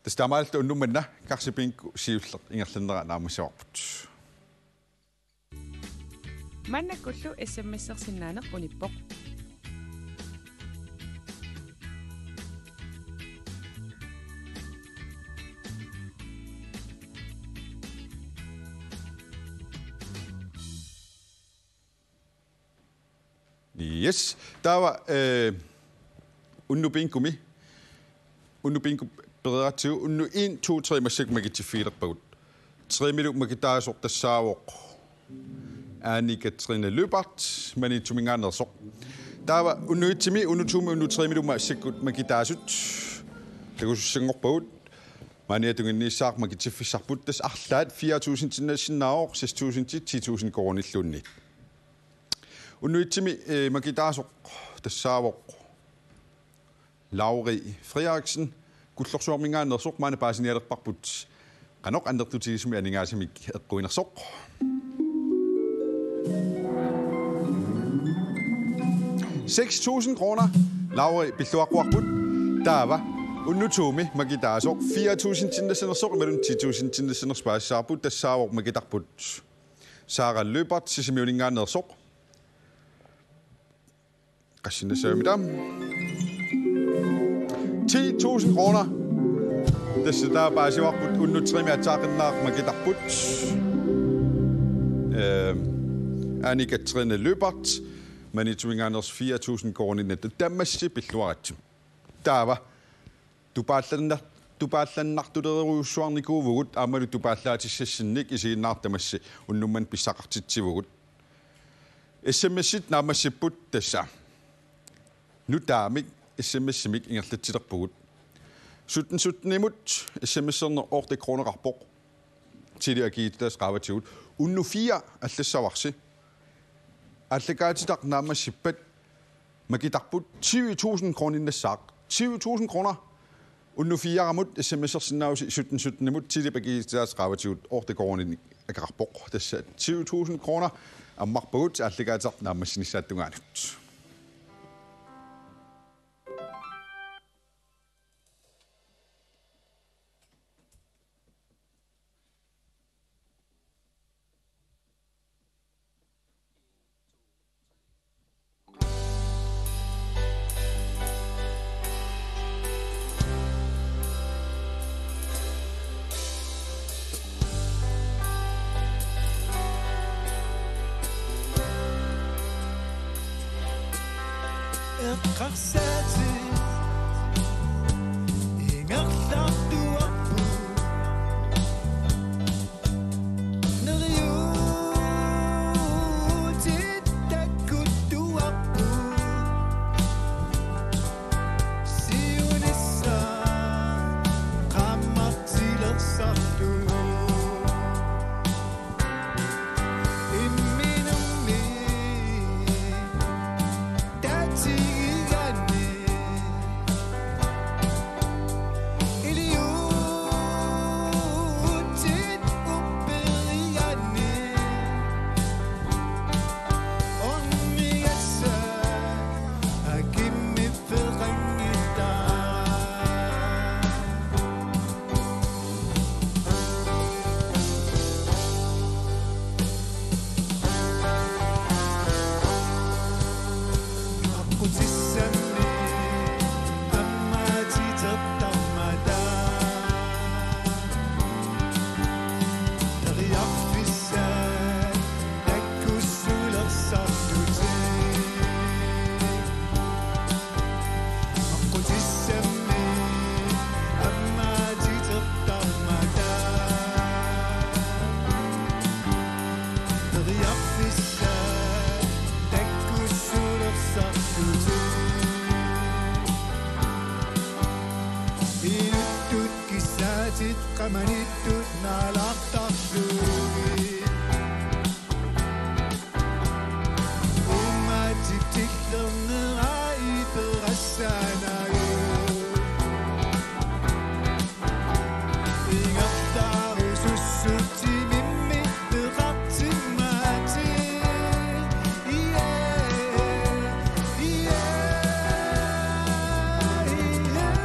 Tassa taamaalilluta unnuk manna Karsi Bingo siulleq ingerlanera naammassivarput. Maannakkullu S M S-ersinnaaneq unippoq. Yes. Taava, eh, unnuk bingomi. Unnuk bingo pereeratsigu, unnuk en, to, tre massakkut makitsiffigilerpagut. Tre-milu makitaasoq tassaavoq Anne Katrine Lyberth, Maniitsuminngaanneersoq. Taava unnuitsimi unnutuumi unnutrimilu massakkut makitaasut takusussanngorpagut. Maani tunginniissaaq makitiffissarput, tassa arlaat fire tusindinnaassinnaavoq, seks tusind, ti tusind koruunilluunniit. Unnuitsimi, eh, makitaasoq tassaavoq Lauri Frederiksen, Kullorsuarminngaanneersoq, maanna paasinialerparput qanoq annertutigisumik aningaasanik eqquinersoq. Seks tusind kroner Lauri pilluaqquarput. Taava unnutuumi makitaasoq fire tusindinnaassanersoq imaluunniit ti tusindinnaassanersoq paasissavarput, tassaavoq makitarput Sara Lyberth Sisimiuninngaanneersoq. Qassinnassavimmita? Ti tusind kroner. Tassa taava paasivarput unnutsimi aatsaat qinnaaq makitarput. Ehm, Anne Katrine Lyberth, Maniitsuminngaanneersoq, fire tusind koruuninik tamassi pilluaritsi. Taava tupaallanna-, tupaallannartulerujussuarnikuuvugut aammalu tupaallaatissassinnit isiginnaartut tamassi unnummanna pissaqartitsivugut. S M S-it naammassipput, tassa nutaamik S M S-imik ingerlatsilerpugut. Sytten sytten-imut S M S-erneq otte kroneqarpoq. Tili akiitsitaasa qaavatigut. Unnuk fire allassavarsi. Aallakaatitaq naammassippat makitarput tyve tusind kroninnassaaq. Tyve tusind kroner. Unnuk fire-mut S M S-ersinnaavusi sytten sytten-imut, tilip akiitsitaasa qaavatigut otte koruuninik akeqarpoq. Tassa tyve tusind kroner ammarpagut aallakaatitaq naammassinissaata tungaanut. Eqqarsaatit ingerlattuarput. Neriuutit takkuttuarput. Siunissaq qaammartilersartut. Imminummi taatigigaanni. Iliuutsit upperigaanni. Ornigassat akimmiffeqanngitsoq. Aqqutissanni ammaatitertarmata. Teriarfissat takkussulersarlutik. Aqqutissammi ammaatitertarmata. Teriarfissat takkussulersarlutik. Inuttut kissaatit qamanittut naalartarlugit. Uummatit tillernerai perassaanajut. Ingerlaarusussutsimimmi peqartimmaatit. Yeah, yeah, yeah.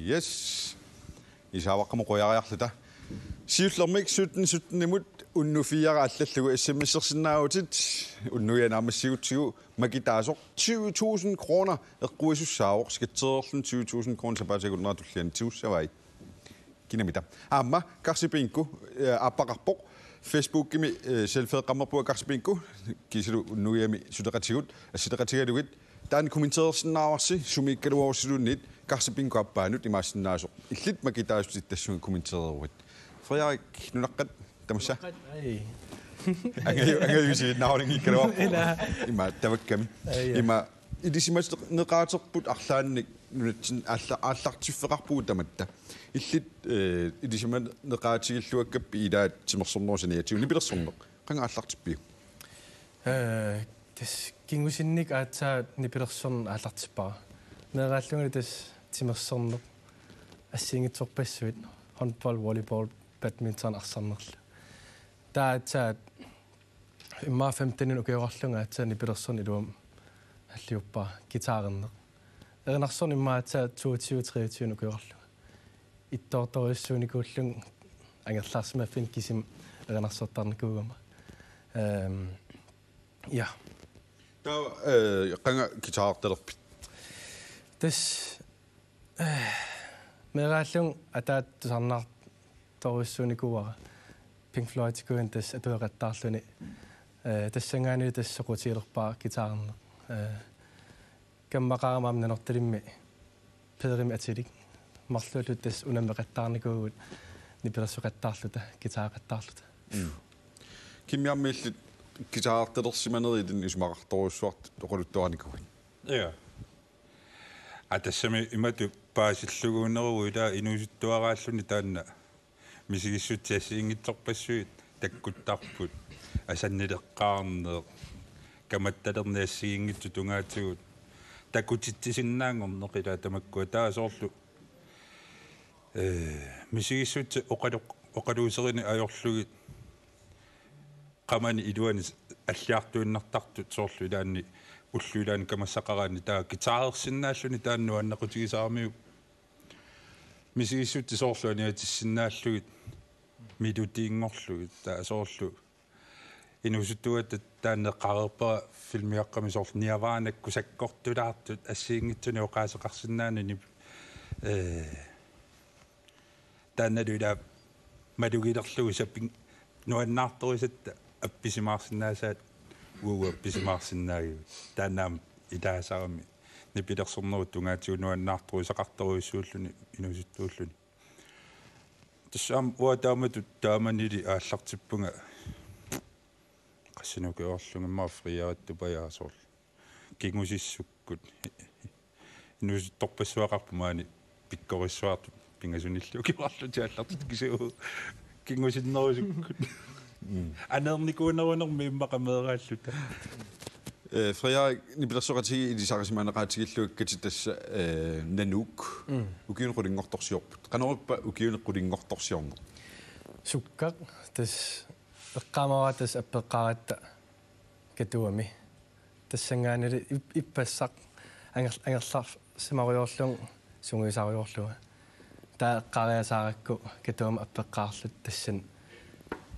Yes. Isaavaqqamut qujariarluta. Siullermik sytten sytten-imut unnufiara allallugu S M S-ersinnaavutit, unnuiaq naammassigutsigu makitaasoq tyve tusind kroner eqquisussaavoq, skitseerlun tyve tusind kroner sapaatip akunnera tulliani tigussavai. Kinamita. Aamma Karsi Bingo, eh, aappaqarpoq. Facebookimi, eh, selfieqqammerpunga Karsi Bingo, kiisalu unnuiami suleqatigut, assileqatigalugit, taanna kommenteersinnaavarsi, sumiikkaluarussiluunniit, Karsi Bingo aappaanut imaassinnaasoq. Illit makitaasutit tassunga kommenteereruit. Frederik, nunaqqat, tamassa? Ai. Angaju-, angajusiinnaarunngikkaluarpoq. Ila. Ima, tavakkami. Ai, ja. Ima, ilisimaneqaaterput arlaannik nunatsinni aalla-, aallartiffeqarpugut tamatta. Illit, eh, ilisimaneqaatigilluakkappit ilaat timersornerup saniatigut nipilersorneq. Qanga aallartippiuk? Eh, tassa kingusinnik aatsaat nipilersorneq aallartippara. Meeraallungali tassa timersorneq assigiinngitsorpassuit, håndbold, volleyball, badminton arsarnerlu. Taava aatsaat immaqa femten-inik ukioqarlunga aatsaat nipilersorneq iluamik halliuppara, guitarinneq. Erinarsorneq immaqa aatsaat toogtyve treogtyve-inik ukioqarlunga. Ittoortorujussuunikuullunga angerlarsimaffinni kisimi erinarsortarnikuugama. Ehm, ja. Taava, eh, qanga guitarertalerpit? Tassa, eh, meeraallunga ataatsip tusarnaartorujussuunikuuara. Pink Floyd-ikuuinnaq tassa atueqattaarluni. Eh, tassanngaanniit tassa soqutigilerpara guitarineq. Eh, Kammaqarama aamma Nanortalimmi Pederimi atilik. Marluulluta tassa unammeqattaarnikuuvugut nipilersoqattaarluta, guitareqattaarluta. Mm. Kimmi aamma illit guitarertalersimanerit ilinnut isumaqartorujussuartut oqaluttuarinikuuit? Ja. Aa, tassami imatut paasilluguuneruvoq, ila inuusuttuaraalluni taanna misigissutsit assigiinngitsorpassuit takkuttarput, asannileqqaarneq, kamattalerneq assigiinngitsut tungaatigut, takutitsisinnaanngorneq ila tamakkua, taava soorlu, eh, misigissutsit oqalu-, oqaluuserineq ajorlugit qamani iluani alliartuinnartartut, soorlu ilaanni ullut ilaanni kamassaqaraanni taava guitarersinnaalluni taanna nuannequtigisaramiuk. Misigissutsit soorlu aniatissinnaallugit, melodiinngorlugit, taava soorlu inuusuttugatta taanna eqqaareerpara filmiaqqami soorlu Nirvanakkut sakkortulaartut assigiinngitsunik oqaaseqarsinnaanani, eh, taannalu ila malugilerlugu saping-, nuannaartorisatta appisimaarsinnaasaat, uagut appisimaarsinnaagigut. Taanna aamma ilaasarami nipilersornerup tungaatigut nuannaartorisaqartorujussuulluni inuusuttuulluni. Tassa aamma uanga taamatut taamanili aallartippunga qassinik ukioqarlunga immaqa friarittupajaaq soorlu kingusissukkut. Inuusuttorpassuaqarpoq maani pikkorissuartut pingasunillu ukioqarlutik aallartitut, kisianni kingusinnerusukkut. Mm. Aneernikuunerunermi immaqa meeraalluta. Eh, Frederik, nipilersoqatigiit ilisarisimaneqaatigilluakkatit tassa, eh, Nanook. Mm. Ukiuni qulinngortorsiorput. Qanorippa ukiuni qulinngortorsiorneq? Sukkaq, tassa eqqaamavara tassa appeqqaaratta Katuami. Tassanngaanniit ip-, ippassaq anger-, angerlarsimarujoorlunga sungiusarujoorlunga. Taava eqqaariasaarakku Katuami appeqqaarluta tassani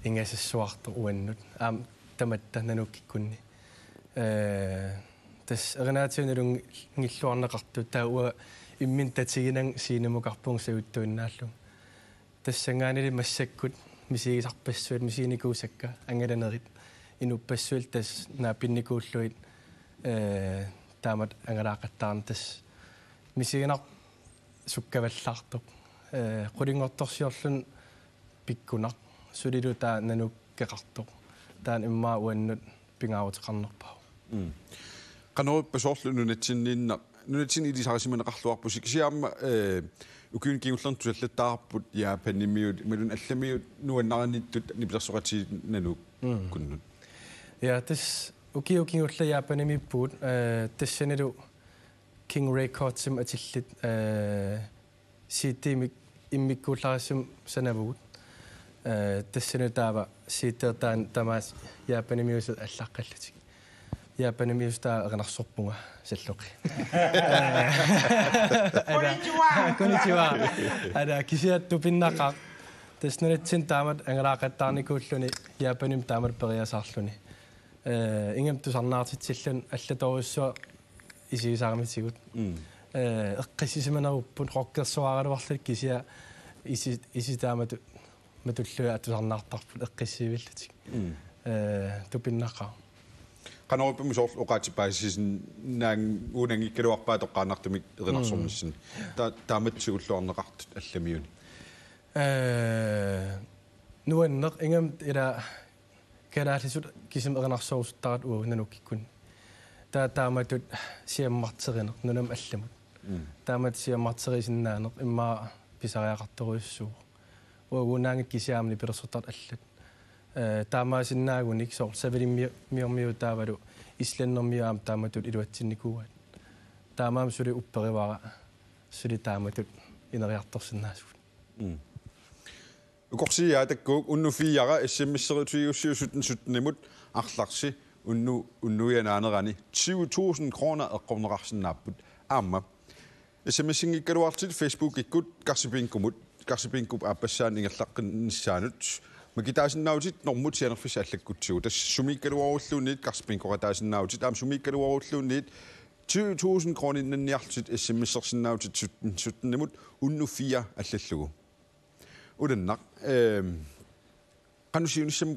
ingasassuartoq uannut. Aamma tamatta Nanookikkunni. Eh, tassa erinaatigut nalunngilluarneqartut, taava uanga imminut tatiginanga scenemukarpunga sajuttuinnaallunga. Tassanngaanniit massakkut misigisarpassuit, misiginikuusakka angalanerit, inuppassuillu tassa naapinnikuullugit, eh, taamatut angalaaqattaarneq, tassa misiginarpoq sukkavallaartoq. Eh, qulinngortorsiorluni pikkunaq, sulilu taava Nanookikkoqartoq. Taanna immaqa uannut pingaaruteqarnerpaavoq. Mm. Qanorippa soorlu nunatsinniinnaq, nunatsinni ilisarisimaneqarluarpusi, kisianni aamma, eh, ukiuni kingullerni tusallattaarput Japanimiut, imaluunniit allamiut nuannarinittut nipilersoqatigiit Nanookkunnut. Mm. Ja, tassa ukiut kingulleq Japanimiippugut, eh, tassanilu King Recordsimi atillit, eh, C D-mik immikkuullarissumik sanavugut. Eh, tassani taava C D-rtaani tamaasa Japanimiusut allaqqallutik. Japanimi just erinarsorpunga salloqi. Konnichiwa. Konnichiwa. Ada kisiat tupinnaqaaq. Tassa nunatsinni taamatut angalaaqattaarnikuulluni Japanimi taamatut periasaarluni. Eh, ingammik tusarnaartitsilluni allatorujussuaq isigisaramisigut. Mm. Eh, eqqissisimanerupput rockersoraluarlutik kisiat isi-, isi taamatut matullugu tusarnaartarput eqqissivillutik. Mm. Eh, tupinnaqaaq. Qanoq ippa soorlu oqaatsip paasisinnaagunanngikkaluarpaa toqqaannartumik erinarsornissinni. Mm. Ta-, taamatut siulluarneqartut allamiuni. Eh, nuanneq ingammik ila kalaallisut kisimi erinarsorusuttaratta uagut nalukkikkun. Taava taamatut siammarterineq nunamut allamut. Mm. Taamatut siammarterisinnaaneq immaqa pisariaqartorujussuuvoq. Uaguunaanngitsoq kisianni aamma nipilersortartut allat. Eh, taamaasinnaagunik soorlu Savalimmi-, miormiu taavalu Islandermiu aamma taamatut iluatsinnikuuaat. Taamaammat suli upperivara suli taamatut ineriartorsinnaasugut. Mm. Ukorsiiaatakkuk unnu fire S M S-erutigiussiuk sytten sytten-imut arlarsi unnu unnuianaanerani tyve tusind kroner eqqorneqarsinnaapput. Aamma S M S-inngikkaluarlutit Facebookikkut Karsibingumut, Karsibingup aappassaani ingerlaqqinnissaanut makitaasinnaavatit normut sianerfissat allakkutsigu. Tassa sumiikkaluarulluunniit Karsibinguqataasinnaavutit, aamma sumiikkaluarulluunniit tyve tusind kroninnanniarlutit S M S-ersinnaavutit sytten sytten-imut unnu fire allallugu. Ulannaq, ehm, qanoq siunissami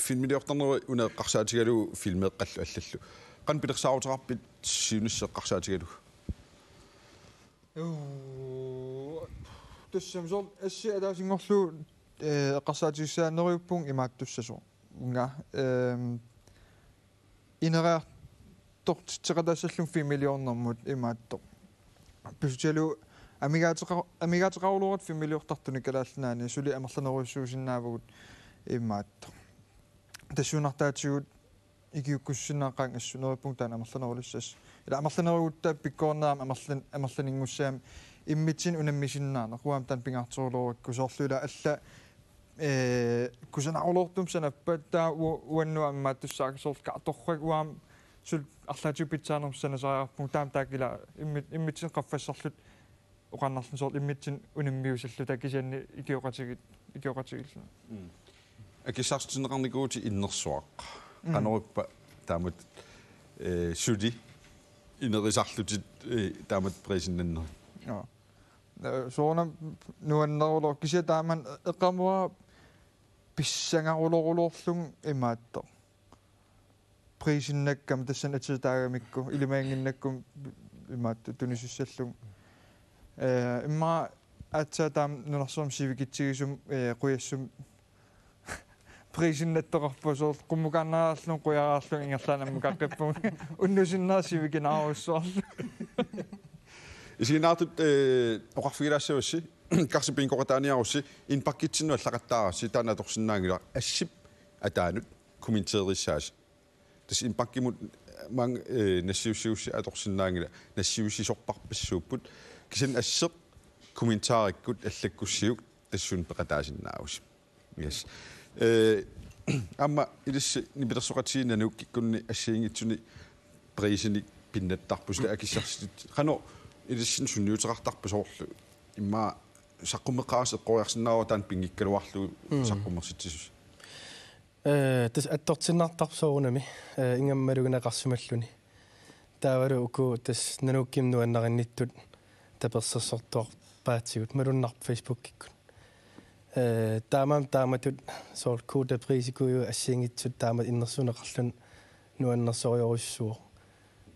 filmiliortarnerit una eqqarsaatigalugu filmeeqqallu allallu. Qanoq pilersaaruteqarpit siunissaq eqqarsaatigalugu? Uu, tassami soorlu assi ataasinngorlugu, eh, eqqarsaatigissaaneriuppunga imaattussasoq. Nga, ehm, ineriartortitseqataassallunga filmiliornermut imaattoq. Pissutigalugu amigaateqa-, amigaateqaraluaruit filmiliortartuni Kalaallit Nunaanni suli amerlanerujussuusinnaavugut imaattoq. Tassuunartaatigut ikiuukkussinnaaqqaanga assut neriuppunga taanna amerlanerulissasoq. Ila amerlanerugutta pikkorinnerami amerlan-, amerlaninngussagami immitsinnut unammisinnaaneq uanga taanna pingaartilerukku soorlu ila alla, eh, kusanarulortumik sanappat taava u-, uannut aamma imaattussaagakku soorlu kartorfik uanga suli arlaatigut pitsaanermik sanasariaqarpugut taama taakku ila immi-, immitsinnut qaffassarluta oqarnerluni soorlu immitsinnut unammiussalluta kisianni ikioqatigiit, ikioqatigiilluni. Mm. Akissarsitinneqarnikuuvutit innersuaq. Mm. Qanoq ippa taamatut, eh, suli inerisarlutit, eh, taamatut prisinnannerit? Joo. Eh, soorunami nuanneruloq kisianni taamani eqqaamavara pissangaruloruloorlunga imaattoq. Prisinnakkama tassani atisaataagamikku ilimaginnginnakkuma imaattoq tunisissallugu. Eh, immaqa aatsaat taama nunarsuarmi sivikitsigisumik, eh, qujassumik prisinnattoqarpoq soorlu qummukaannaraluarlunga qujaraluarlunga ingerlaannaq ammukaaqqippunga unnusinnera sivikinaarujussuarlunga. Isiginnaartut, eh, oqarfigilaassavassi, Karsibinguqataaniarussi, indbokkitsinnut allaqattaarassi, taanna atorsinnaanngilaq assip ataanut kommenteerissaasi. Tassa indbokkimut maanga, eh, nassiussigussi atorsinnaanngilaq, nassiussisorpassuupput, kisianni asseq kommentaarikkut allakkussiuk tassuuna peqataasinnaavusi. Yes. Eh, aamma ilissi nipilersoqatigiinni nanukkikkunni assigiinngitsuni prisinik pinnattarpusi akissarsitit. Qanoq ilissinnut sunniuteqartarpa soorlu? Immaqa saqqummeqqaarasi eqqoriarsinnaavara taanna pinngikkaluarlugu. Mm. Saqqummersitsisusi. Eh, tassa attortinnartarpoq soorunami, eh, ingammik malugineqarsimalluni. Taavalu uku tassa nanukkimik nuannarinnittut tapersersortuarpaatigut malunnarpoq Facebookikkut. Eh, taamaammat taamatut soorlu Coût de Prix-ikuujuit assigiinngitsut taamatut innersuunneqarluni nuannersorujussuuvoq.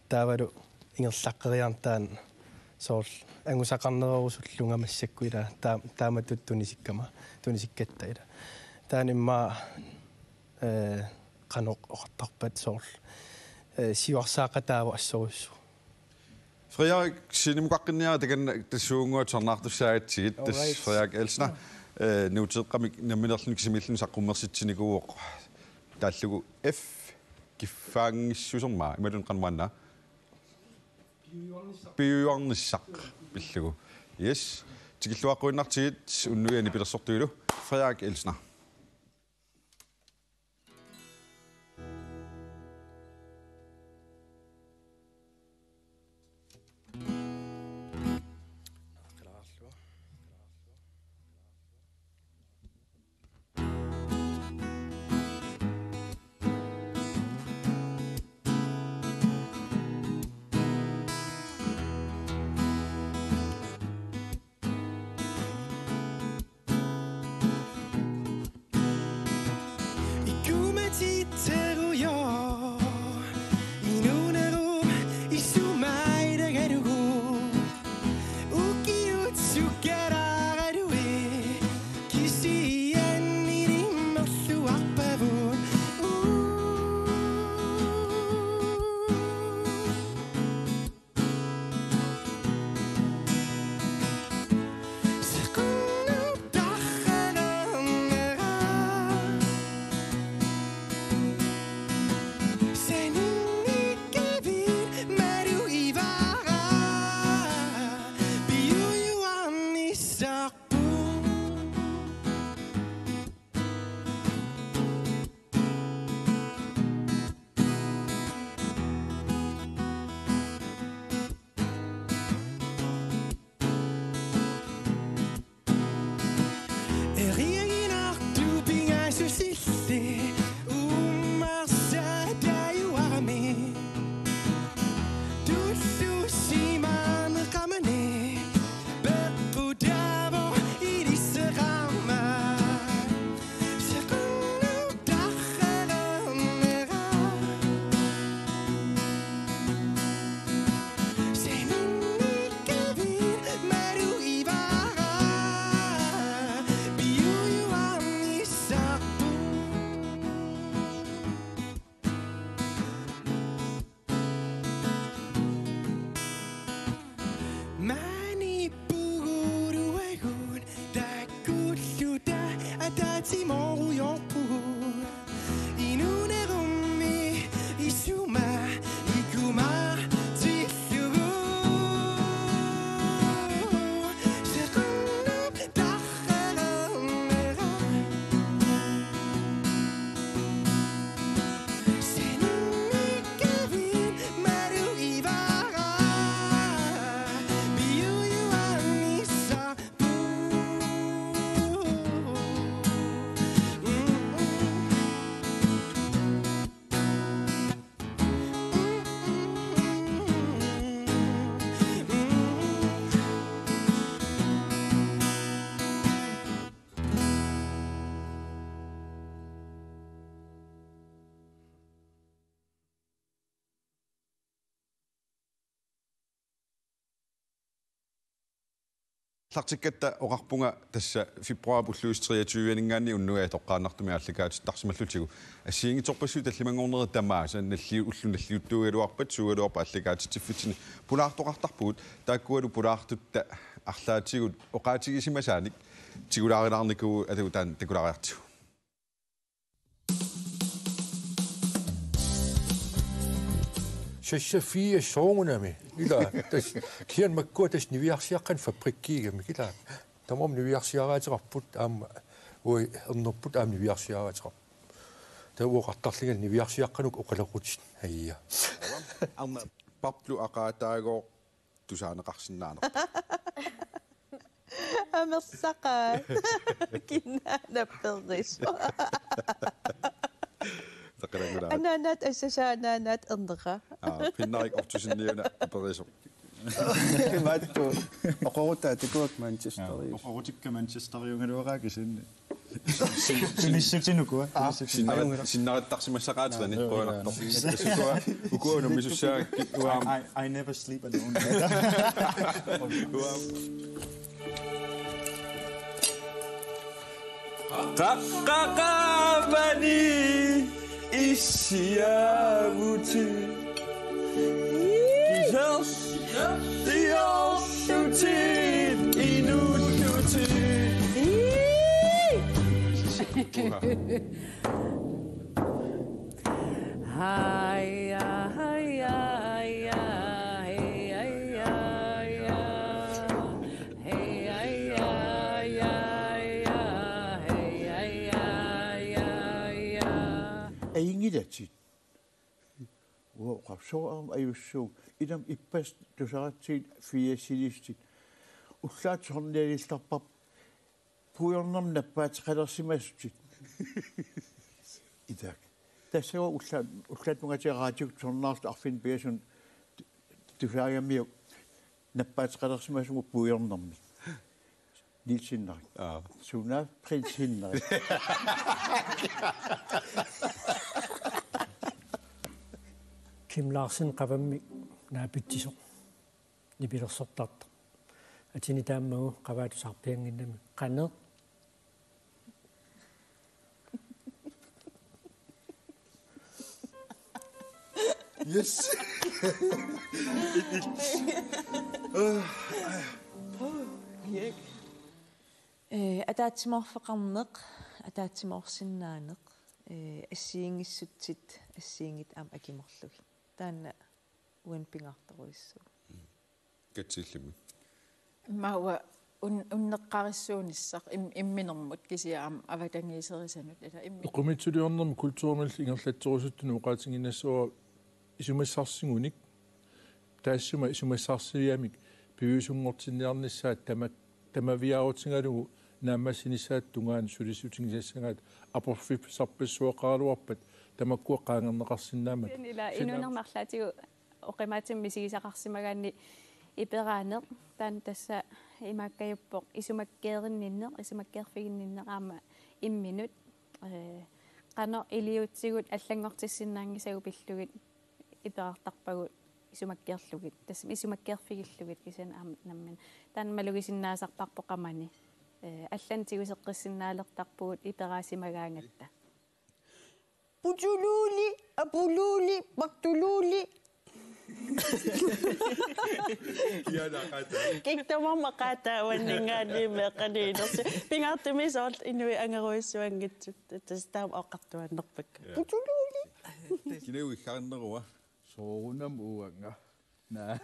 Taavalu ingerlaqqeriarneq taanna soorlu angusaqarnerusullunga massakkut ila taa-, taamatut tunisikkama, tunisikkatta ila. Taanna immaqa, eh, qanoq oqartarpat soorlu, eh, siuarsaaqataavoq assorujussuaq. Frederik, scenemukaqqinniaruk takanna tassuunnguaq tusarnaartussaagatsigit. All right. Tassa Frederik Elsner, eh, nuuteeqqamik nammineerluni kisimiilluni saqqummersitsinikuuvoq. Taallugu F kiffaanngissusermaa, imaluunniit qanormaanna? Piujuarnissaq pillugu. Yes. Tikilluaqquinnartigit unnuianni pilersortuilu Frederik Elsner. Timorujoqu inuunerummi isuma ikuma tillugu. Seqannup tarrarannera. Sanimmikkaviit malu ivara. Piujuannissa Aallartikkatta oqarpunga tassa februaarip ulluisa treogtyve-ninngaanniit unnuaq toqqaannartumik aallakaatittarsimallutigu. Assigiinngitsorpassuit tallimanngornerit tamaasa nalliu-, ullut nalliuttuugaluarpat suugaluarpat aallakaatitsiffitsinni pulaartoqartarpugut, taakkualu pulaartutta arlaatigut oqaatigisimasaanik tigulaarilaarnikuuvugut, atagu taanna takulaariartigu. Seksogfirs soorunami. Ila, tassa, kisianni makkua tassa niviarsiaqqanik fabrikkiigamik, ila. Tamarmik niviarsiaraateqarput, aamma, uagut ernerput aamma niviarsiaraateqarput. Taava oqartarlunga niviarsiaqqanut oqaloqqutit. Aja. Aamma Pablo aqaataagooq tusaaneqarsinnaanerpa? Amersaqaat. Kinaana perisoq. Taqalanngulaat. Anaanaat assasaa anaanaat ernera. Aa, Pinnarik Ottosenniuna aperisoq. Maattu. Oqorutaa takuak Manchesterius. Oqorutikka Manchesteriugaluaraa kisianni. Tunissutinuku, eh? Tunissutinuku. Sinnarit-, sinnarittarsimassaqaatilani, qujanartoq. Ukua, ukua unammisussaagakkit uaam. I, I never sleep alone. Uaam. Qaqqaqaavani issiaavutit. Isersiorlutit inuullutit. Haja, haja, haja, haja, haja. Hey, ay, ay, ay, ay, ay, ay, ay, ay, ay. Ajunngilaq. Uanga oqarpoq sooq aamma ajussuunga. Ilami ippassaq tusaratsigit firsiliissutit. Ullaat sornialillarparput puigornermik nappaateqalersimasutit. Itaak. Tassa uagut ullaat, ullaat tungaatigut raatiukkut sornaarsut arfineq-pingasunut tusaagamiuk nappaateqalersimasunga puigornermik. Niels Henrik. Aa. Suna Prins Henrik. Kim Larsen qavammik naapitsisoq. Nipilersortartoq. Atini taammagu qavaa tusarpiannginnami. Qanoq? Yes. Eh, ataatsimoorfeqarneq, ataatsimoorsinnaaneq, eh, assigiinngissutsit, assigiinngitsut aamma akimorlugit. Taanna uani pingaartorujussuuvoq. Katsillimi. Immaqa un-, unneqqarissuunissaq im-, imminermut kisianni aamma avatangiiserisanut ila immi-. Eqqumiitsuliornermi kulturimillu ingerlatserusuttunut oqaatiginnassuara isumassarsiugunik taassuma isumassarsivigamik piviusunngortinniarnissaat tamak-, tamaviaarutigalugu naammassinissaata tungaanut sulissutigisassagaat aporfissarpassuaqaraluarpat tamakkua qaangerneqarsinnaammat. Ila inuunermi arlaatigut oqimaatsimik misigisaqarsimagaanni iperaaneq, taanna tassa imaakkajuppoq isumakkeerinninneq, isumakkeerfiginninneq aamma imminut, eh, qanoq iliuutsigut allanngortissinnaanngisagut pillugit iperartarpagut isumakkeerlugit, tassami isumakkeerfigillugit kisianni aamma nammineq. Taanna malugisinnaasarparput qamani. Eh, allanik tiguseqqissinnaalertarpugut iperaasimagaangatta. Putuluuli, apuluuli, paktuluuli. Kiana qata. Kiktamam qata wanningaani meqaliinersi. Pingaartumik soorlu inuit angerujussuanngitsut. Tassa taama oqartuaannarpakka. Ja. Putuluuli. Kinaana iggaarnerua? Soorunami uanga. Naa.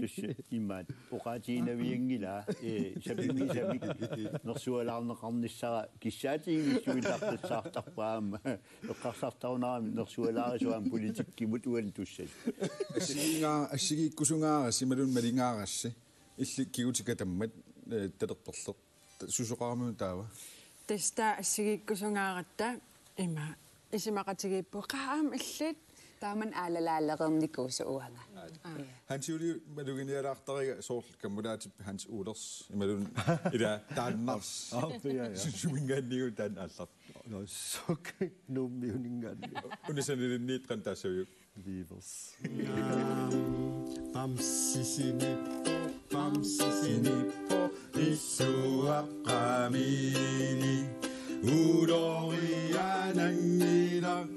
Tassa imaat. Oqaatiginnavianngilaa. Ee, sapimmi sapik. Nersualaarneqarnissara kissaatigivissuilaartussaartarpaa aamma. Eqqarsartarunarami nersualaarisuugami politikkimut uani tussasut. Assigiingaa-, assigiikkusungaarassi imaluunniit malingaarassi. Illit kigutit katammat, eh, talerperleq. Susoqarami taava? Tassa assigiikkusungaaratta ima isumaqatigiippugut qaa aamma illit. Taamani aalalaalereernikuusoq uanga. Aa. Hansi Ole maluginialaartariga soorlu kammalaatip Hans Olers imaluunniit ila taannars. Aa, ja, ja. Su-, suminngaanniit taanna aallartut. Nå, sok Nuummiuninngaanniit. Una sanilinniit qanoq taassaviuk? Beavers. Bamsisinippo, bamsisinippo, issuaqqamini. Uloriananngilaq,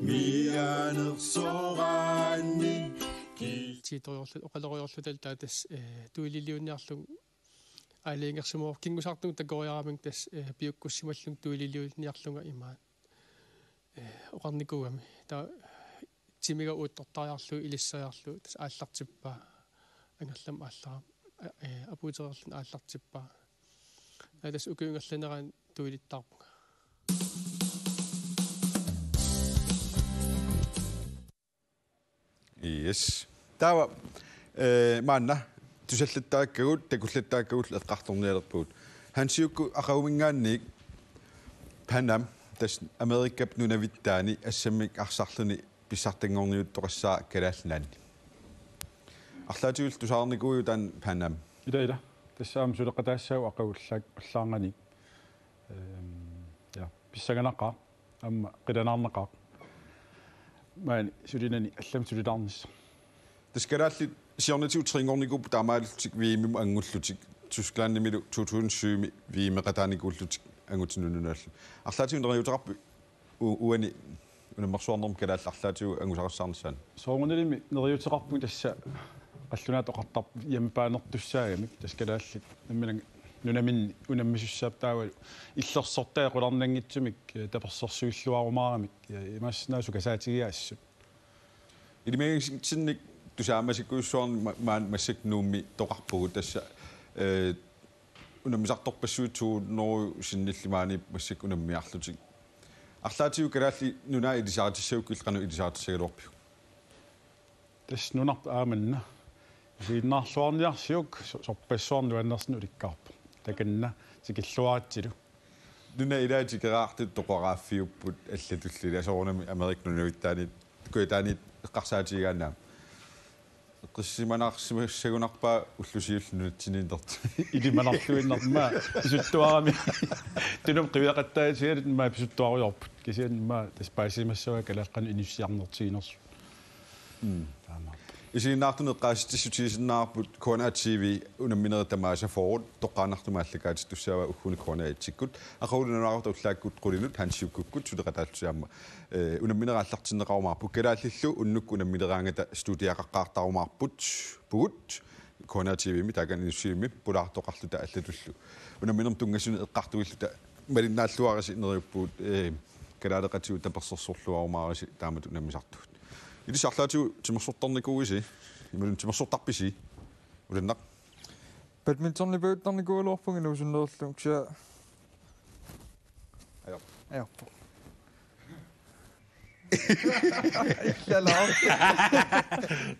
mianersoraanni. Tiitoriorlu-, oqaloriorluta taava tassa, eh, tuililiunniarlugu aalajangersimavoq kingusaartugut takoriaramik tassa, eh, piukkussimallunga tuililiunniarlunga imaat. Eh, oqarnikuugami. Taava timiga uuttortariarlugu ilissariarlugu tassa aallartippaa. Angerlamut aallarama. Eh, apuutereerluni aallartippaa. Taava tassa ukiup ingerlanerani tuilittaarpunga. Yes. Taava, eh, maanna tusallattaakkagut, takullattaakkagullu eqqartornialerpugut. Hansiukkut aqaguminngaanniit Pan Am, tassa Amerikap nunavittaani assammik arsarluni pissartanngorniuttoqassaaq Kalaallit Nunaanni. Arlaatigut tusaarnikuuiuk taanna Pan Am? Ila, ila. Tassa aamma suleqataassaagut aqagu ullaaq-, ullaarnganik. Ehm, ja, pissanganaqaaq, aamma qilanaarnaqaaq. Maani sulinani allamik sulilaarnissaq. Tassa kalaallit siornatigut trinngornikuupput taamaalillutik V M-imut anngullutik. Tysklandimilu to tusind syv-mi V M-eqataanikuullutik angutinut nunallu. Arlaatigut neriuuteqarpit u-, uani unammersuarnermi kalaallit arlaatigut angusarissaarnissaannut? Soorunalimi neriuuteqarpugut tassa qallunaatut oqartarput hjemmebane-rtussaagamik, tassa kalaallit nammineq nunaminni unammisussaappat taavalu illersortai qularnanngitsumik, eh, tapersersuilluarumaaramik, eh, imaassinnaavoq sukasaatigiaassut. Ilimaginnitsinni tusaamasikujussuarnik ma-, maani massakkut Nuummi toqarpugut tassa, eh, unammisartorpassuit to hundrede sinnillit maani massakkut unammiarlutik. Arlaatigut Kalaallit Nunaat ilisaritissagukkit qanoq ilisaritissagaluarpiuk? Tassa nunarput aamanna. Isiginnaarluarniarsiuk so-, sorpassuarnik nuannersunik ulikkaarpoq. Takanna tikilluaritsilu. Nunat ilaat tikeraartut toqoraaffiupput allatulli, ila soorunami Amerikap nunavittaaniit, kujataaniit eqqarsaatigigaanni aamma. Eqqissisimanarsimassagunarpaa ulloq siulleq nunatsinniinnartoq. Ilimanarluinnarmat pisuttuarami. Tunumut qiviaqattaasialuta maani pisuttuarujoorput. Kisianni maani tassa paasisimassavara kalaallit qanoq inissiarnertiginersut. Mm. Taamaappoq. Isiginnaartunut eqqaasitsissutigisinnaavarput K N R T V unamminerit tamaasa fyrre toqqaannartumik aallakaatittussaavaa ugguuna K N R-itsikkut, aqagu nalunaaqutaq ullaakkut qulinut Hansiukkukkut suleqataallusi aamma, eh, unamminerit aallartinneqarumaarput, kalaallillu unnukkut unammileraangata studiaqaqqaartarumaarput, pugut, K N R T V-mi taakani Inussivimmi pulaartoqarluta allatullu unamminermi tunngasunik eqqartuilluta malinnaalluarisi neriuppugut, eh, kalaaleqatigut tapersersorluarumaarisi taamatut unammisartugut. Ilissi arlaatigut timersortarnikuuisi, imaluunniit timersortarpisi, ulannaq? Badmintonipajuttarnikuugaluarpunga inuusunnerillugu, kisianni. Ajor. Ajorpoq.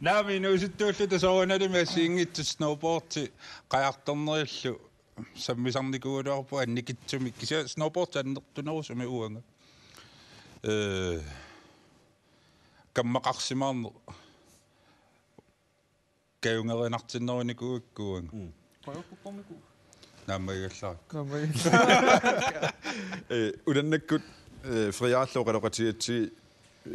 Naamik, inuusuttuulluta soorunalimi assigiinngitsut snowboardi qajartornerillu sammisarnikuugaluarpugut annikitsumik. Kisianni snowboardi annertunerusumik uanga. Ee, kammaqarsimaarneq kajungerinartinnerunikuuakka uanga. Mm. Qajortortarnikuuakka. Naammagigallarakku. Naammagigallarakku. Eh, ulannakkut, eh, Frederik Jarlov oqaloqatigigatsigu,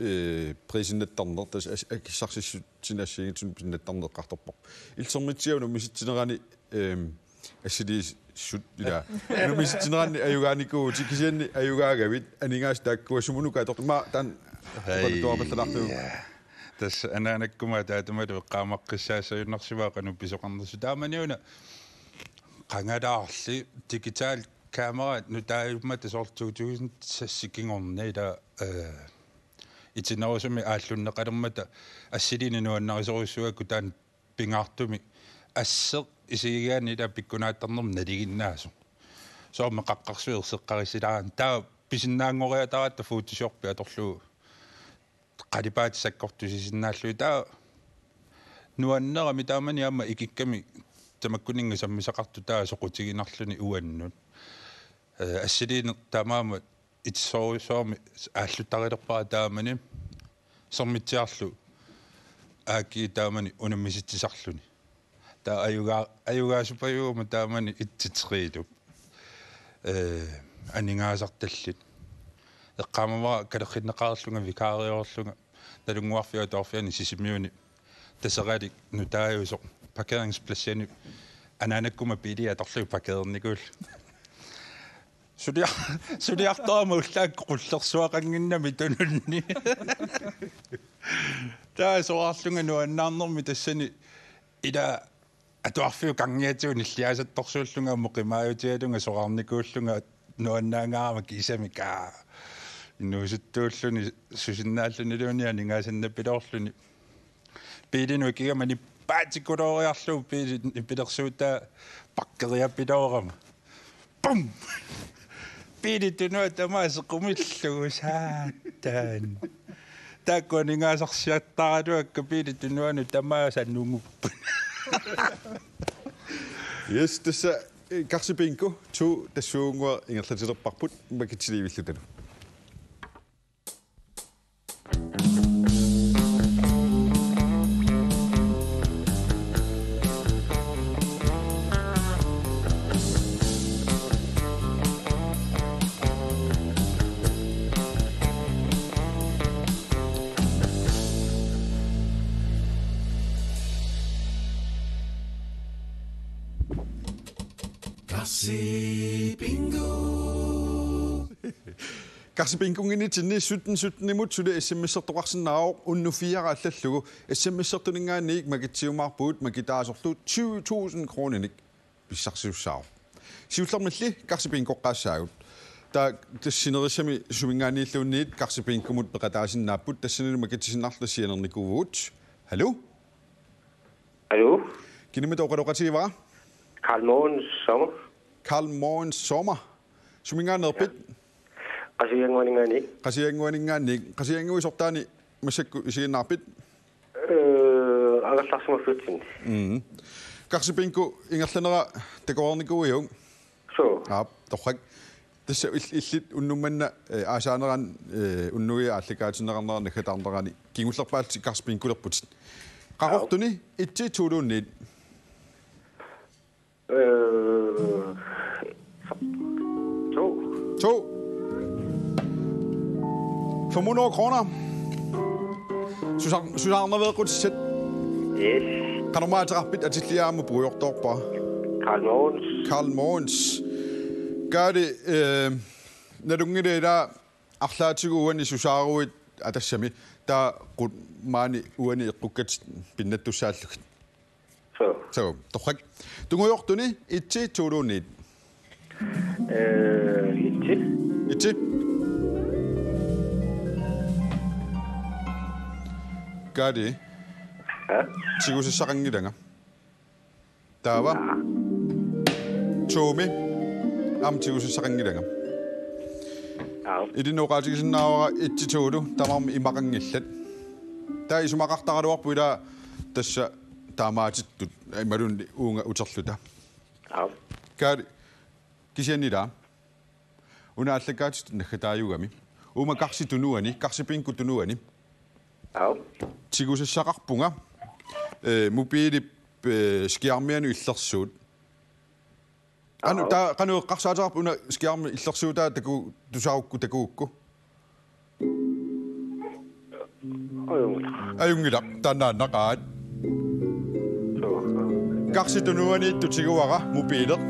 eh, prisinnattarneq, tassa as-, akissarsissutsinik assigiinngitsunik pinnattarneq eqqartorparput. Illit Sermitsiga unammisitsinerani, ehm, assiliissut ila. Unammisitsineranni ajugaanikuuvutit, kisianni ajugaagavit, aningaasat taakkua sumut atortut, immaqa taanna. Hej. Oqaluttuarpallalaarlugu. Tassa anaanakkuma taatamalu eqqaamaqqissaassagunarsimavoq qanoq pisoqarnersoq. Taamaniuna qangalaarli digital kamera nutaajummata soorlu to tusind seks kingorna ila, eh, itinerusumik aallunneqalermata assiliineq nuannarisorujussuugakku taanna pingaartumik asseq isigigaanni ila pikkunaattarnermik nalinginnaasoq. Soormi qaqqarsuit erseqqarissilaarani. Taava pisinnaanngoriataratta Photoshop atorlugu qalipaatit sakkortusisinnaallugit. Taava nuannerami taamani aamma ikikkami tamakkuninnga sammisaqartoq taava soqutiginarluni uannut. Eh, assiliineq taamaammat itsoorujussuarmik aalluttarilerpara taamani Sermitsiarlu A G taamani unammisitsisarluni. Taava ajugaa-, ajugaasupajugama taamani et til tre-lu. Eh, aningaasartallit. Eqqaamavara kalerrinneqareerlunga vikaariorlunga Nalunnguarfiup Atuarfiani Sisimiuni Taseralik nutaajusoq parkeringspladsini anaanakkuma biilia atorlugit parkeernikuullugu. Suliar-, suliartorama ullaakkut qullersuaqannginnami tununni. Taava soraarlunga nuannaarnermi tassani ila atuarfiup kangiatigut nilliasattorsuullunga ammut qimaajutigalunga soraarnikuullunga nuannaangaarama kiisami kaa. Inuusuttuulluni susinnaalluniluunniit aningaasannappiloorluni. Biilinut ikigama nippaatikulooriarlugu biili nipilersuutaa parkeriapiloorama. Pum! Biili tunua tamaasa qumillugu saattaan. Taakku aningaasarsiattaraluakka biili tunuanut tamaasa nungupput. Yes, tassa, eh, Karsi Bingo to tassuugunnguaq ingerlatilerparput makitsiliivillutalu. Karsi Bingo. Karsi Bingonginitsinni sytten sytten-imut suli S M S-ertoqarsinnaavoq, unnuk fire allallugu. S M S-ertuninngaanniit makitsiumaarpugut, makitaasorlu tyve tusind kroninik pissarsisussaavoq. Siullermilli Karsi Bingoqqaassaagut. Taava tassa sinerissami suminngaanniilluunniit Karsi Bingomut peqataasinnaapput, tassanilu makitsisinnarluta sianernikuuvugut. Hallo? Hallo? Kinimita oqaloqatigivara? Karl Mogens Sommer. Karl Mogens Sommer. Suminngaanneerpit? Ja. Qasigiannguaninngaanniit. Qasigiannguaninngaanniit. Qasigiannguit sortaani massakkut isiginnaarpit? Øh, angerlarsimaffiutsinni. Mm. Karsi Bingo ingerlanera takoreernikuuiuk? Suu. Aap, torrak. Tassa ill-, illit unnuk manna, eh, aasaanerani, eh, unnuit aallakaatinneqarnera naggataarnerani kingullerpaallutit Karsi Bingolerputit. Qaqortuni et-i to-luunniit. Øh, to. To. Fem hundrede kroner. Susar-, susaarnaveeqqutissat. Yes. Qanormaa ateqarpit, atilliaamma puigortoorpara. Karl Mogens. Karl Mogens. Kaali, eh, nalunngilat ilaa arlaatigut uani susaaruit atassami, taava qu-, maani uani eqqukkatit pinnattussaallugit. Suu. Suu, torrak. Tungujortuni et-i to-luunniit. Øh, et-i. Et-i. Kaali. Ja? Tigusassaqanngilanga. Taava. Aa. To-mi. Aamma tigusassaqanngilanga. Aap. Ilinnut oqaatigisinnaavara et-i to-lu tamarmik imaqanngillat. Taava isumaqartaraluarpoq ilaa tassa taamaatittut imaluunniit uunga uterluta. Aap. Kaali, kisianni ilaa. Una aallakaatitut naggataajugami. Uuma Karsi tunuani, Karsi Bingo tunuani. Aap. Tigusassaqarpunga, eh, mobiilip, eh, skærmianut illersuut. Qanoq, aap, taava, qanoq eqqarsaateqarpa una skærmi illersuutaa taku-, tusarukku takugukku? Ajunngilaq. Ajunngilaq, taannaannaqaat. Suu. Karsi tunuaniittoq tiguara mobiileq.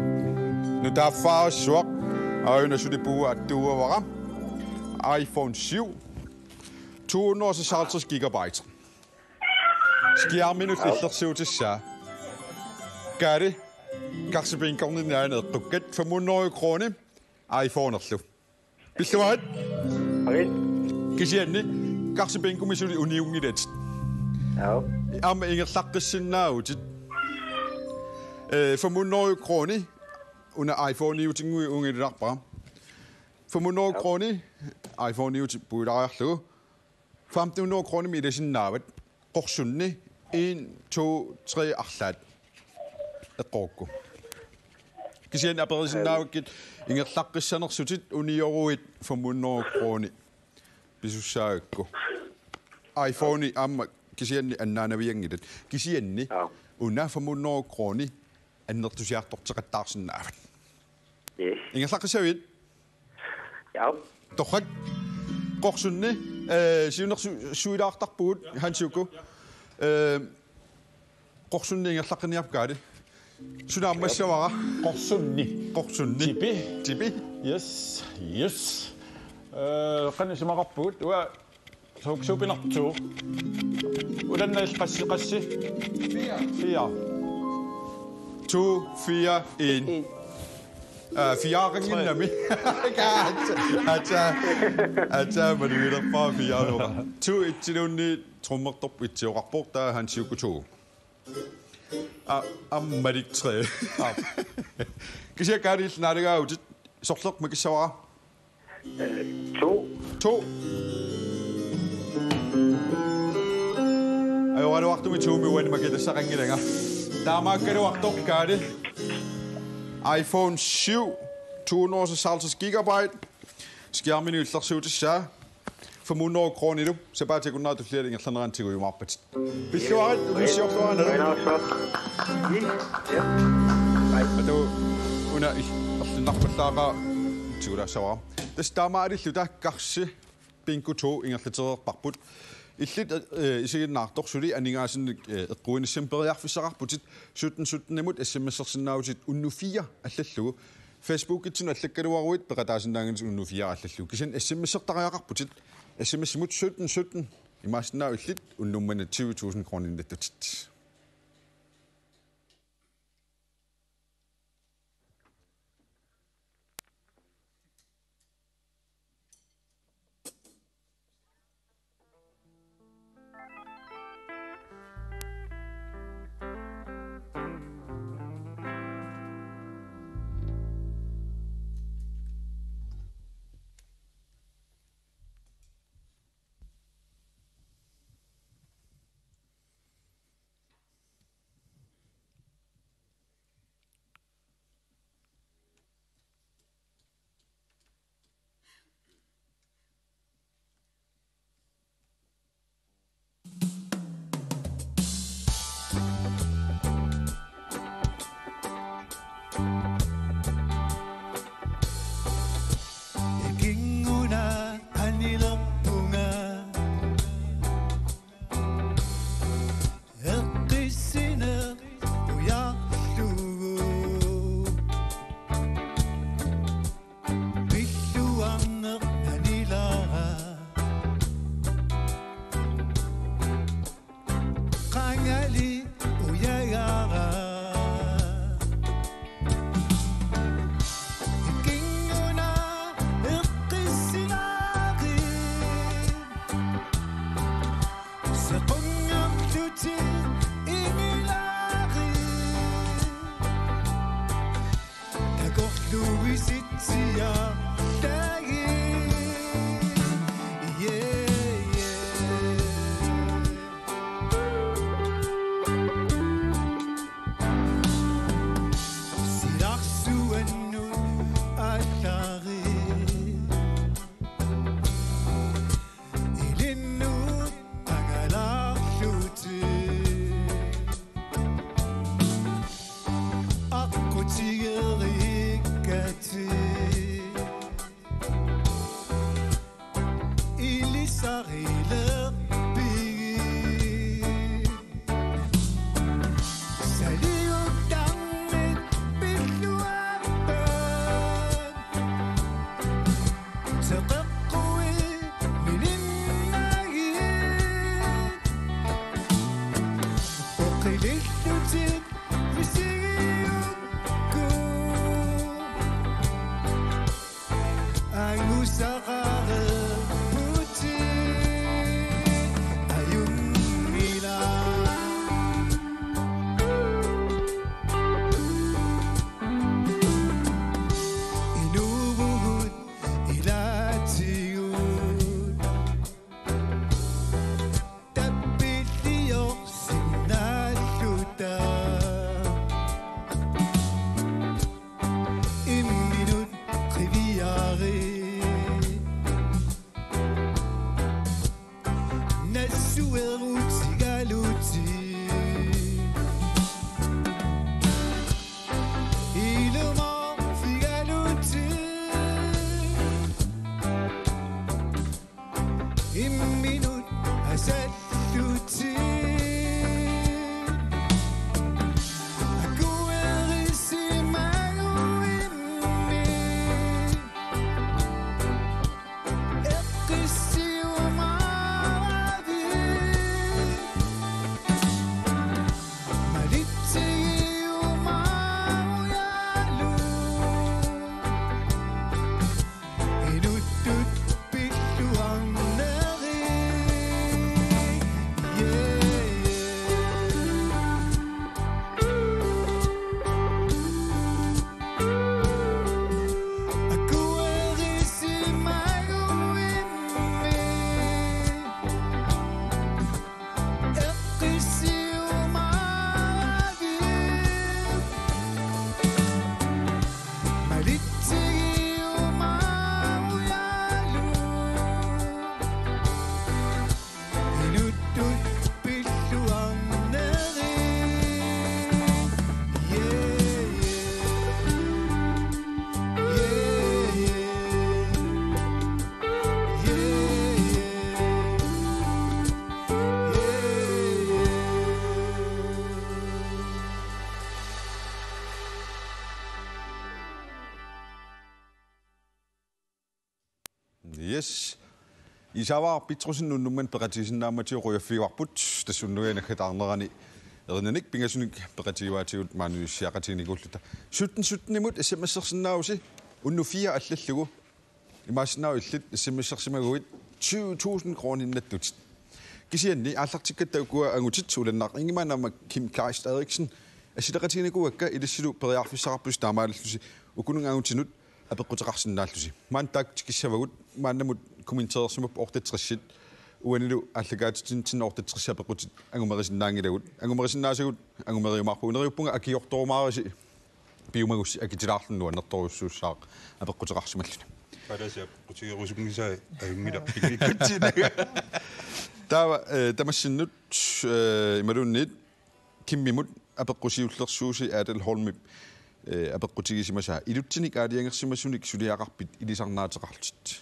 Nutaaffaarsuaq. Aajuna suli puua attuuavara. iPhone syv. To hundrede og seksoghalvtreds gigabyte. Skærmini illersuutissaa. Kaali, karsi bingorninni aana eqqukkat, fem hundrede kroner iPhonerlu. Pilluarit. Okay. Kisianni, karsi bingomi suli uniunngilatit. Joo. Aamma ingerlaqqissinnaavutit. Eh, fem hundrede kroner, una iPhoneiutinnguit ungilinarpara. Fem hundrede kroner, iPhoneiutit puilariarlugu. Femten hundrede kroner ilasinnaavat. Qorsunni en, to, tre arlaat. Eqqorukku. Kisianni aperisinnaavikkit ingerlaqqissanersutit unioruit fem hundrede kroner. Pisussaagakku. iPhone aamma kisianni annaanavianngilat. Kisianni joo, una fem hundrede kroner annertusiartorteqattaarsinnaavat. Yes. Ingerlaqqissavit? Joo. Torrak. Qorsunni, eh, siunnersu-, suilaartarpugut, Hans Juku. Eh, qorsunni ingerlaqqinniarpit, Kaali. Suna ammassavara? Qorsunni. Qorsunni. Tipi. Tipi. Yes, yes. Eh, qanoq isumaqarpugut? Uanga Suuk-, suupinartoq. Ulanna illit qassi, qassi? Fire. Fire. To, fire, en. En. Ah, fire-nnginnami. Aatsaat, aatsaat, aatsaat, malugilerpara fire-nera. To et-iluunniit trommertorput et-ioqarpoq, taava Hans Juku to. Ah, aamma malik tre. Ah. Kisianni Kaali, illit naalagaavutit, sorleq makissavara? Eh, to. To. Ajoraluartumik to-mi uani makitassaqanngilanga. Taamaakkaluartoq, Kaali. iPhone syv, to hundrede og seksoghalvtreds gigabyte. Skærmini illersuutissaa. Fem hundrede kronerilu. Sapaatip akunnerata tulliani ingerlanerani tigujumaarpatit. Pilluarit, umissiorluarina. Aina osso. Ii. Ja. Ai. Atu, una il-, erlinnarpallaaqaaq tigulaassavara. Tassa taamaalilluta karsi bingo to ingerlatereerparput. Illit, eh, isiginnaartoq suli aningaasanik, eh, eqquinissamik periarfissaqarputit sytten sytten-imut S M S-ersinnaavutit unnuk fire allallugu. Facebookitsinnut allakkaluaruit peqataasinnaanngilatit unnuk fire allallugu. Kisianni S M S-ertariaqarputit. S M S-imut sytten sytten. Imaassinnaavoq illit unnuk manna tyve tusind kroner nattutit. Kinguna anilerpunga. Eqqissineq ujarlugu. Pilluarneq anilara. Qangali ujagara. Kinguna eqqissinaqi. Sequnngorlutik ingilaari. Takorluuisitsiaarlagi. Yeah, yeah. Silarsuannut aallari. Ilinnut angalaarlutik. Aqqutigereerikkatik. Qilillutit misigiukku angusaqareerputit ajunngilaq. Inuuvugut ilaatigut tappilliorsinnaalluta. Imminut qiviarit nassuerutigalutit. Ilumorfigalutit. Imminut asallutit. Akuerisimaguimmi. Eqqissiumaaravit. Malitsigiumaarujalu. Inuttut pilluarneri. Yeah, yeah. Akuerisimaguimmi. Eqqissiumaaravit. Malitsigiumaarujalu. Inuttut pilluarneri. Yeah, yeah. Yeah, yeah. Yeah, yeah. Yeah, yeah. Yes. Isaava Petrussen unnummut peqatigisinnaammatigut qujaffigaarput, tassa unnuap naggataarnerani erinanik pingasunik peqatigivaatigut maaniissiaqatiginikuulluta. Sytten sytten-imut S M S-ersinnaavusi unnuk fire allallugu. Imaassinnaavoq illit S M S-ersimaguit tyve tusind kroninnattut. Kisianni aallartikkatta ukua angutit, Ulannaq Ingemann aamma Kim Kleist Eriksen, assileqatiginikuuakka, ilissilu periarfissaqarpusi taamaalillusi ukununnga angutinut apeqquteqarsinnaallusi. Maanna taakku tikissavagut, maannamut kommenterersimapput otteogtres-it, uanilu aallakaatitsinitsinni otteogtres apeqqutit angumerisinnaanngilagut. Angumerisinnaasagut angumeriumaarpugut. Neriuppunga akiortorumaarisi piumagussi akitilaarluni nuannertorujussuussaaq apeqquteqarsimalluni. Palasi apeqqutigerusunngisaa ajunngilaq pinngikkutsiinaga. Taava, eh, tamassinnut, eh, imaluunniit Kimmimut apeqqut siullersuusi Adel Holmip, eh, apeqqutigisimasaa: Ilutsinik aalajangersimasunik suliaqarpit ilisarnaateqarlutit?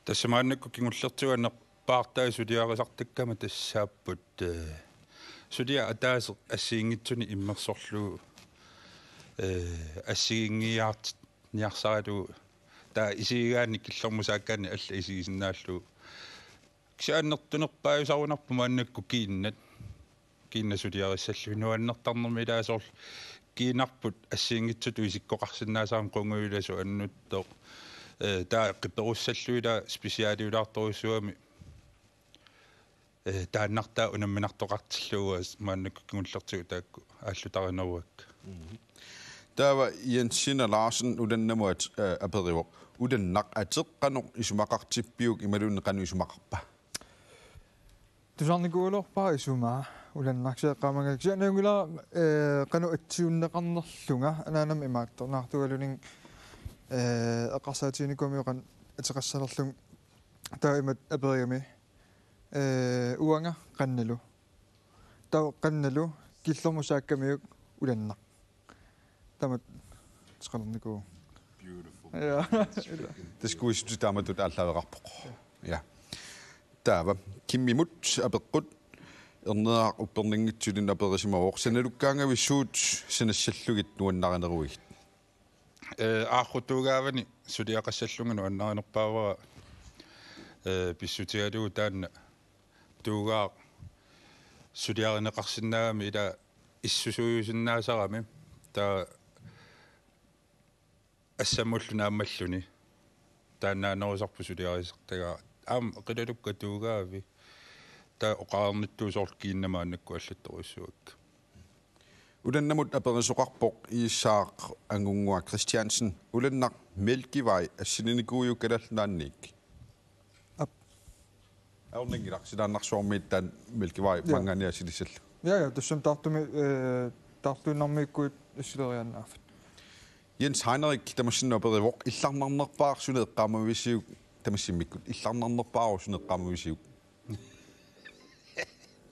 Tassa maannakkut kingullertigut anerpaartaat suliarisartakkama tassaapput, eh, suliaq ataaseq assigiinngitsunik immersorlugu, eh, assigiinngiiaartinniarsaralugu, taava isigigaanni killormut saakkaanni alla isigisinnaallugu. Kisianni annertunerpaajusarunarpoq maannakkut kiinnat. Kiinnat suliarissallugit nuannertarnermi, ilaa, soorlu kiinarput assigiinngitsutut isikkoqarsinnaasarami, qungujula suannuttoq. Eh, taava qiperussallugu, ilaa, specialiulaartorujussuugami. Eh, taannartaa unamminartoqartillugu maannakkut kingullertigut taakku aallutarineruakka. Mhm. Taava Jensina Larsen Ulannamut, eh, aperivoq: Ulannaq ateq qanoq isumaqartippiuk imaluunniit qanoq isumaqarpa? Tusarnikuugaluarpara isumaa, Ulannaq, kisianni eqqaamangakku. Kisianni najunngilanga, eh, qanoq atsiunneqarnerlunga, anaanama imaattoq naartugaluunniit, eh, eqqarsaatiginikuugamiuk qanoq ateqassanerlunga, taava imatut aperigami, eh, uanga qannalu. Taava qannalu, killormut saakkamiuk Ulannaq. Taamatut ateqalernikuuvoq. Beautiful. Ja. Tassa kuissutit taamatut aallaaveqarpoq. Ja. Taava Kimmimut apeqqut Erneeraq uppernanngitsunik aperisimavoq: Sanalukkaangavit suut sanassallugit nuannarineruigit? Eh, aarrutuugaavani suliaqassallunga nuannarinerpaavara, eh, pissutigalugu taanna tuugaaq suliarineqarsinnaagami ila issusuujusinnaasarami. Taava assammullu naammalluni taannaanerusarput suliarisartagara. Aamma qilalukka tuugaavi. Taava oqarnittuusoq kiinnama annakkut allattorujussuakka. Ulannamut aperisoqarpoq Isak Angunnguaq Kristiansen: Ulannaq Mælkevej assilinikuuiuk Kalaallit Nunaanniit? Aap. Aornanngilaq, silaannarsuarmiit taanna Mælkevej Ja. Maanngaanniit assilissallugu. Ja, ja, tassami taartumi, eh, taartuinnarmiikkuit assileriaannaaffiit. Jens Heinrich tamassinnut aperivoq: Illarnarnerpaaq suna eqqaamavisiuk? Tamassimmikkut. Illarnarnerpaaq suna eqqaamavisiuk?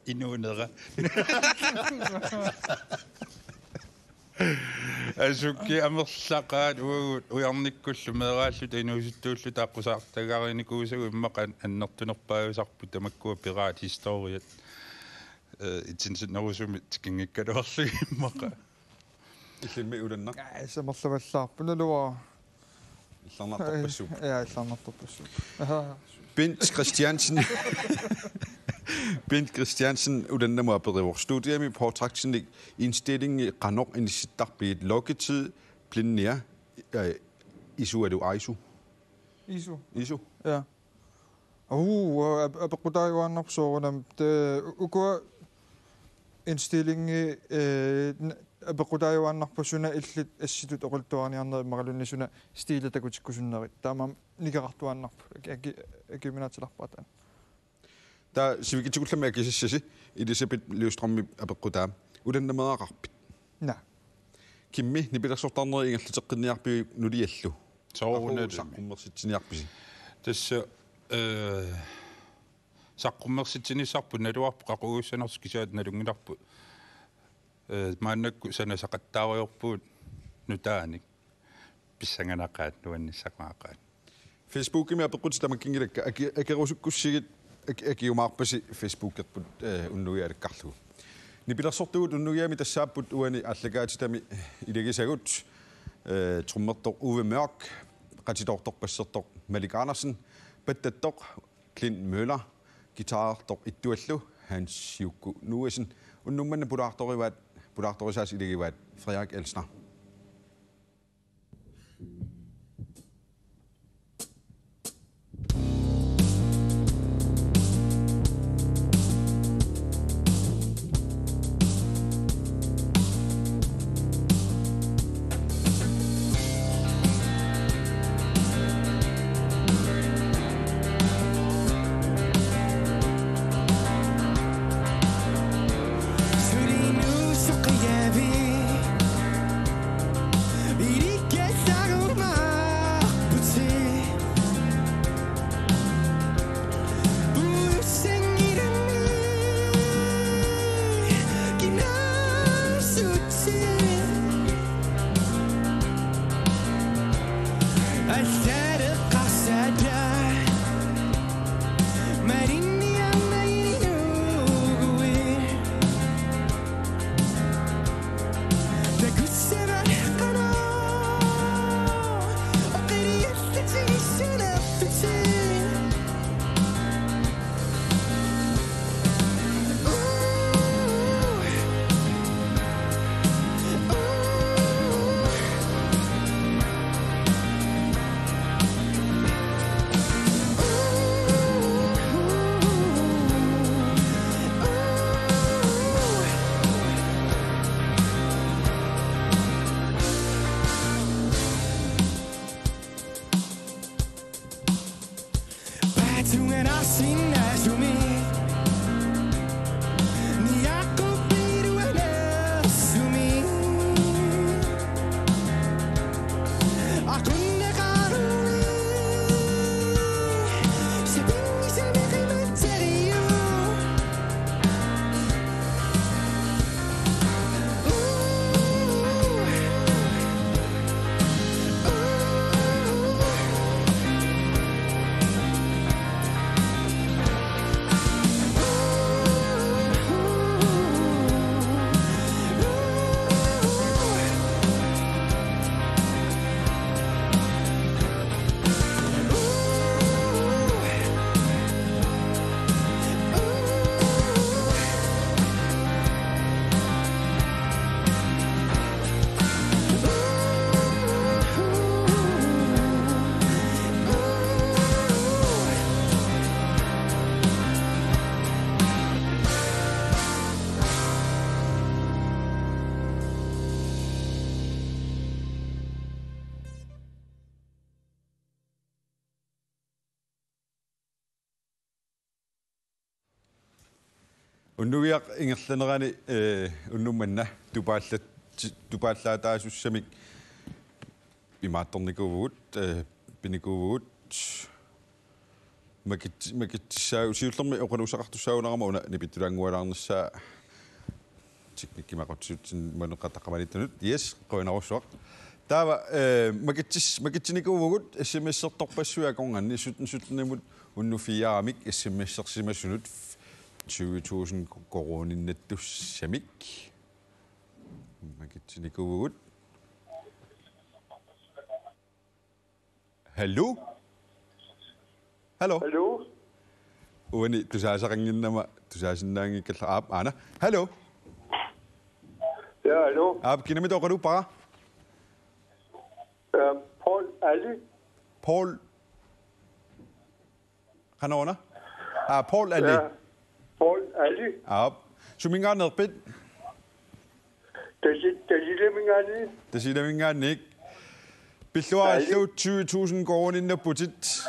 Inuunera. Asukki amerlaqaat uagut ujarnikkullu meeraalluta inuusuttuulluta aqqusaartagarinikuusagut immaqa annertunerpaajusarput tamakkua piraathistoriat. Eh, itinsinerusumik tikinngikkaluarlugit immaqa. Illimmi Ulannaq? Aa, samerlavallaarpoq naluara. Illarnartorpassuupput. Ja, illarnartorpassuupput. Aha. Bent Christiansen. Bent Christiansen Ulannamut aperivoq: Studiami Portrættinik indstillingi qanoq inissittarpigit? Lukketid, Blindia, eh, Isualu Aisu? Isu. Isu? Ja. Uu, ap-, apeqqutaajuaannarpoq soorunami. Te-, u-, ukua indstillingi, eh, n-, apeqqutaajuaannarpoq suna illit assitut oqaluttuarniarnerit imaluunniit suna stili takutikkusunnerit. Taamaammat nikerartuaannarpoq. Aki-, aki-, akiuminaatsilerpara taanna. Taava sivikitsukullammik akisassasi Elisabeth Løvstrømip apeqqutaa: Ulannameeraqarpit? Naa. Kimmi nipilersortarneri ingerlateqqinniarpiuk nuliallu? Soorunalimi. Qaqugu saqqummersitsiniarpisi? Tassa, eh, saqqummersitsinissarput naluarput qaqugussanersoq, kisianni nalunngilarput, eh, maannakkut sanasaqattaariarpugut nutaanik. Pissanganaqaat, nuannissaqaqaat. Facebookimi apeqqutit tamakkinngilakka, aki-, akerusukkussigit, aki-, akiumaarpasi Facebookerput, eh, unnugia alakkarlugu. Nipilersortugut unnugiami tassaapput uani aallakaatitami ilagisagut, eh, trommertoq Uwe Mørch, qatitoortoq bassertoq Malik Andersen, pattattoq Clint Møller, guitarertoq Ittuallu Hans Jukku Nuuasen, unnuk manna pulaartorivaat, pulaartorisaasa ilagivaat Frederik Elsner. Unnugiaq ingerlanerani, eh, unnuk manna tupaallat-, tupaallaataasussamik imaattornikuuvugut, eh, pinikuuvugut. Makit-, makitsissaagu siullermik oqaluussaqartussaagunarama una nipittulaanngualaarnissaa teknikkimut aqutsisutsinni manuqqataqqamaniittunut. Yes, qujanarsuaq. Taava, eh, makitsis-, makitsinikuuvugut S M S-ertorpassuit akornanni sytten sytten-imut unnuk fire-mik S M S-ersimasunut tyve tusind koruuninnattussamik. Makitsinikuuvugut. Hallo? Hallo? Hallo? Uani tusaasaqannginnama tusaasinnaanngikkallarput, aana. Hallo? Ja, hallo? Aap, kinamita oqaluuppara? Ja, Paul Ali. Paul. Qanoq una? Aa, Paul Ali. Ja. Paul Ali. Aap. Suminngaanneerpit? Tasi-, Tasiilaminngaanniit. Tasiilaminngaanniit. Pilluarillu tyve tusind koruuninnapputit.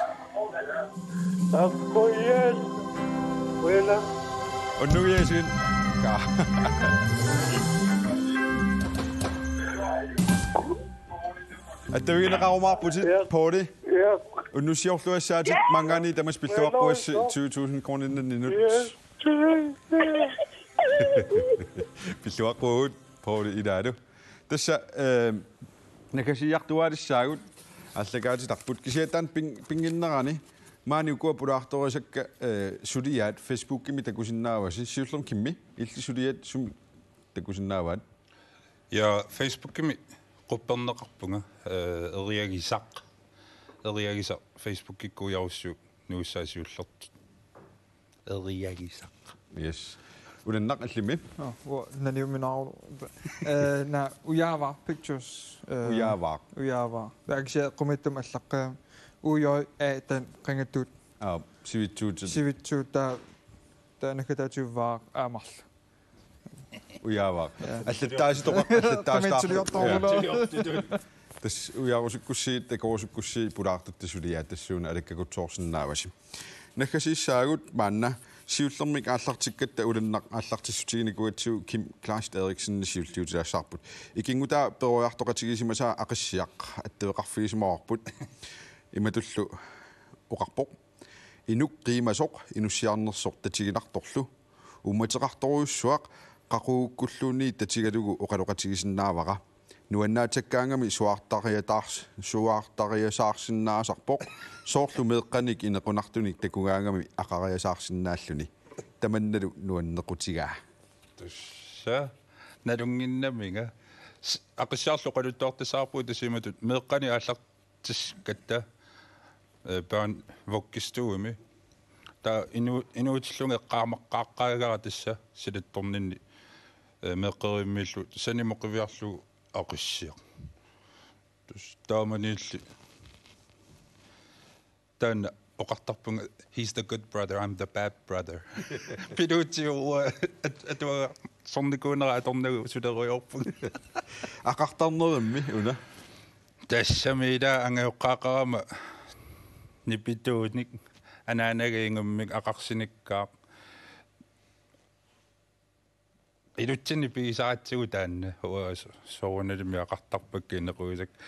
Aap, qujan. Qujanaq. Unnugiaasiit. Ka. Attavigineqarumaarputit, ja, Pauli. Ja. Unnussiorluassaatit, ja, maanngaanniit tamassi pilluaqquassi, ja, tyve tusind koruuninnanninnut. Ja. Pilluaqquagut, Pauli, ilaalu. Tassa, eh, naggasiiartuaalissaagut aallakaatitarput. Kisianni taanna pin-, pinnginnerani maani ukua pulaartorisakka, eh, suliaat Facebookimi takusinnaavasi. Siullermik Kimmi, illit suliat sumik takusinnaavaat? Ja, Facebookimi qupperneqarpunga, eh, Eriagisaq. Eriagisaq Facebookikkut ujarussiuk nuissaasiullertut. Eriagisaq. Yes. Ulannaq, illimmi? Nå, uanga naniuminaarulu. Eh, na, Ujaavaaq Pictures, eh, Ujaavaaq. Ujaavaaq. Taava kisianni eqqumiittumik allaqqammat U J A, taanna qangattuut. Aap, sivitsuutit. Sivitsuut, taava, taava naggataatigut Vaaq aamma marluk. Ujaavaaq. Ja. Allattaasitoqaq, allattaasitaarpoq. Qamitsiliortorlugu. Ja. Tassa ujarusukkussigit, takorusukkussigit pulaartutit suliaat tassuuna alakkakutsoorsinnaavasi. Naggasiissaagut maanna, siullermik aallartikkatta ulannaq aallartissutiginikuugatsigu Kim Kleist Eriksen siulliutilaassavarput. Ikinngutaa peroriartoqatigisimasaa Aqissiaq attaveqarfigisimavarput. Imatullu oqarpoq: Inuk qiimasoq inussiarnersoq tatiginartorlu. Uummateqartorujussuaq qaqugukkulluunniit tatigalugu oqaloqatigisinnaavara. Nuannaattakkaangami suaartariataars-, suaartariasaarsinnaasarpoq. Soorlu meeqqanik inequnartunik takugaangami aqariasaarsinnaalluni. Tamannalu nuannequtigaa. Tassa nalunnginnaminga. S-, Aqissiarlu oqaluttuartassavarput tassa imatut meeqqanik aallar- tissikkatta, eh, børn vuggestuemi. Taava inu-, inuutillunga eqqaamaqqaaqqaagara tassa silattorninni, eh, meeqqerivimmiillugu sanimut qiviarlugu Aqissiaq. Tassa taamaniilli taanna oqartarpunga: "He's the good brother, I'm the bad brother." Piluutsiu uanga at-, atuagarsornikuunera atornagu sulerujoorpunga. Aqartarnerimmi una? Tassami ila angajoqqaaqarama nipituunik anaanaga ingammik aqarsinikkaaq. Ilutsinni pigisaratsigu taanna, uanga so-, soorunalimi aqartarpakka inequgisakka,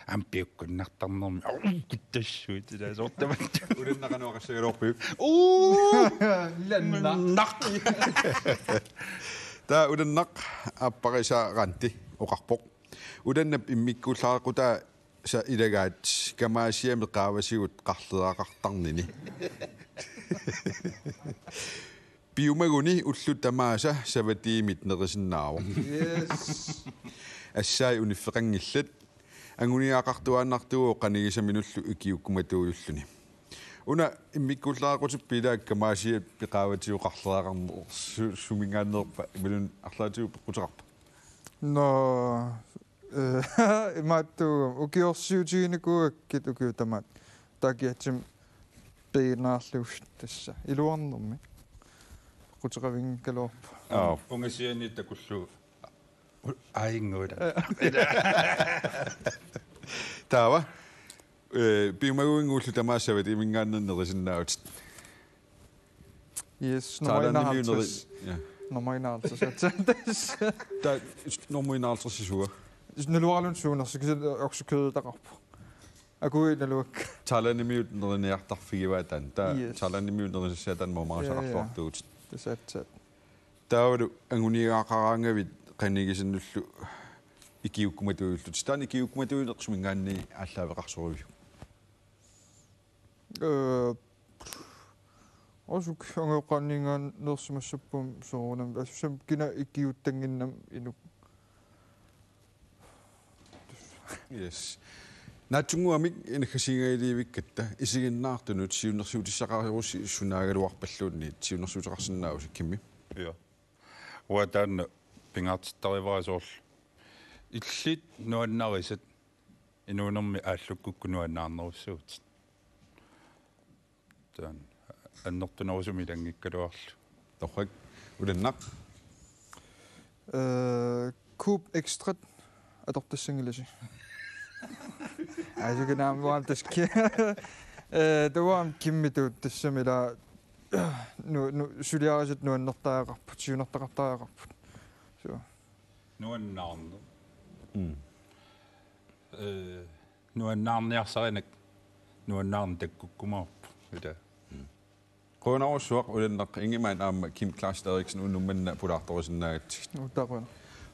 aamma piukkunnartarnermi. Au, kuttassuit ilaa soorlu tamatta. Ulannaq qanoq aqassagaluarpiuk? Uu! Ulannaq. Naq. Taava ulannaq aapparisaa Randi oqarpoq: Ulannap immikkuullareqqutaa sa ilagaat kamaasiami qaavatigut qarleraqartarnini. Piumaguni ullut tamaasa savatiimit nerisinnaavoq. Yes. Assai uniffeqanngillat. Anguniagaqartuaannartuuvoq qanigisaminullu ikiukkumatuujulluni. Una immikkuullareqqutippiuk ilaa kamaasiami qaavatigut qarleraqarneq su-, suminngaanneerpa imaluunniit arlaatigut peqquteqarpa? Nå, eh, imaattuugami ukiorsiutiginikuugakkit ukiut tamaat. Taava kiatsimik pigiinnarlugu tassa iluarnermi. Peqquteqavinngikkaluarpoq. Aap. Ungasiani takullugu. Aajinngooq. Taava, eh, piumaguinngooq ullut tamaasa savatiiminngaanniit nerisinnaavutit. Yes, nummer Thailandimi enoghalvtreds. Neri-, ja. Nummer enoghalvtreds, aatsaat. Taava nummer enoghalvtreds isuga? Naluaraluunniit suunersoq, kisianni oksekødetaqarpoq. Akuuit naluakka. Thailandimiut neriniartarfigivaat taanna. Taava Yes. Thailandimiut nerisassat taanna Ja, ja. Mamarisaqarluartugut. Tassa aatsaat. Taavalu anguniagaqaraangavit qanigisannullu ikiuukkumatuiullutit. Taanna ikiuukkumatuineq suminngaanniit aallaaveqarsorujuk? Øh, Oqarsiuk angajoqqaanniingaanneersimassapput soorunami. Assut kina ikiuuttannginnami inuk. Yes. Naatsunnguamik naggasiinngilivikkatta isiginnaartunut siunnersuutissaqarussi sunaagaluarpalluunniit siunnersuuteqarsinnaavasi Kimmi? Ja. Uanga taanna pingaartittarivara soorlu illit nuannarisat inuunermi aallukkukku nuannaarnerussagutit. Taanna annertunerusumik ilanngikkaluarlugu. Torrak, Ulannaq? Øh, Coop Extra atortassanngilasi. Aa, så kan jeg, hvor det sker. Øh, det var om Kimmi, du, det som eller, nu, nu, suliarisat nuannertariaqarput, siunertaqartariaqarput. Så. Nuannaarneq. Mm. Øh, nuannaarniarsarineq, nuannaarneq takkukkumaarpoq. Ila. Qujanarsuaq Ulannaq Ingemann aamma Kim Kleist Eriksen unnuk manna pulaartorisinnaagatsigit. Uuttaa qujanaq.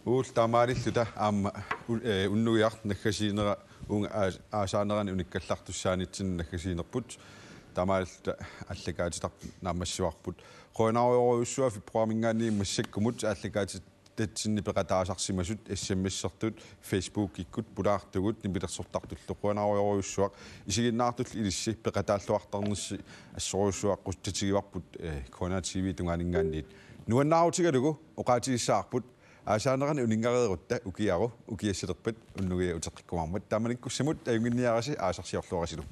Uul taamaalilluta aamma u-, øh, Unnugiaq naggasiinera uunga aas-, aasaanerani unikkallartussaanitsinni naggasiinerput. Taamaalilluta aallakaatitarput naammassivarput. Qujanarujorujussuaq februariminngaanniit massakkumut aallakaatit- tatsinni peqataasarsimasut S M S-ertut, Facebookikkut pulaartugut nipilersortartullu. Qujanarujorujussuaq, isiginnaartullu ilissi peqataalluartarnissi assorujussuaq qutsatigivarput, øh, K N R T V tungaaninngaanniit. Nuannaarutigalugu oqaatigissavarput aasaanerani uninngareerutta ukiaru ukiassilerpat Unnugiaq uteqqikkumaarmat. Taamanikkussamut ajunnginniarisi aasarsiorluarisilu.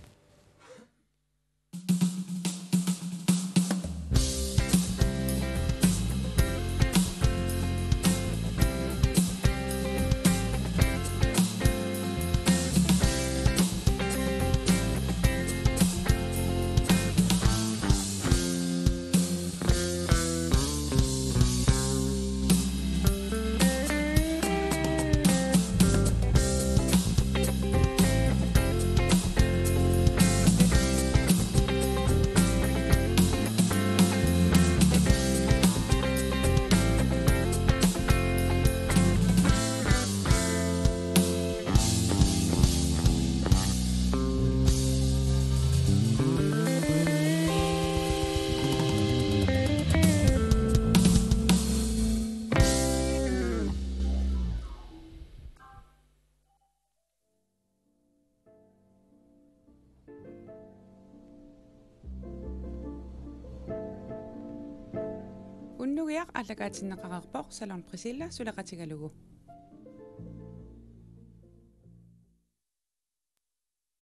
Unnugiaq aallakaatinneqareerpoq Salon Priscilla suleqatigalugu.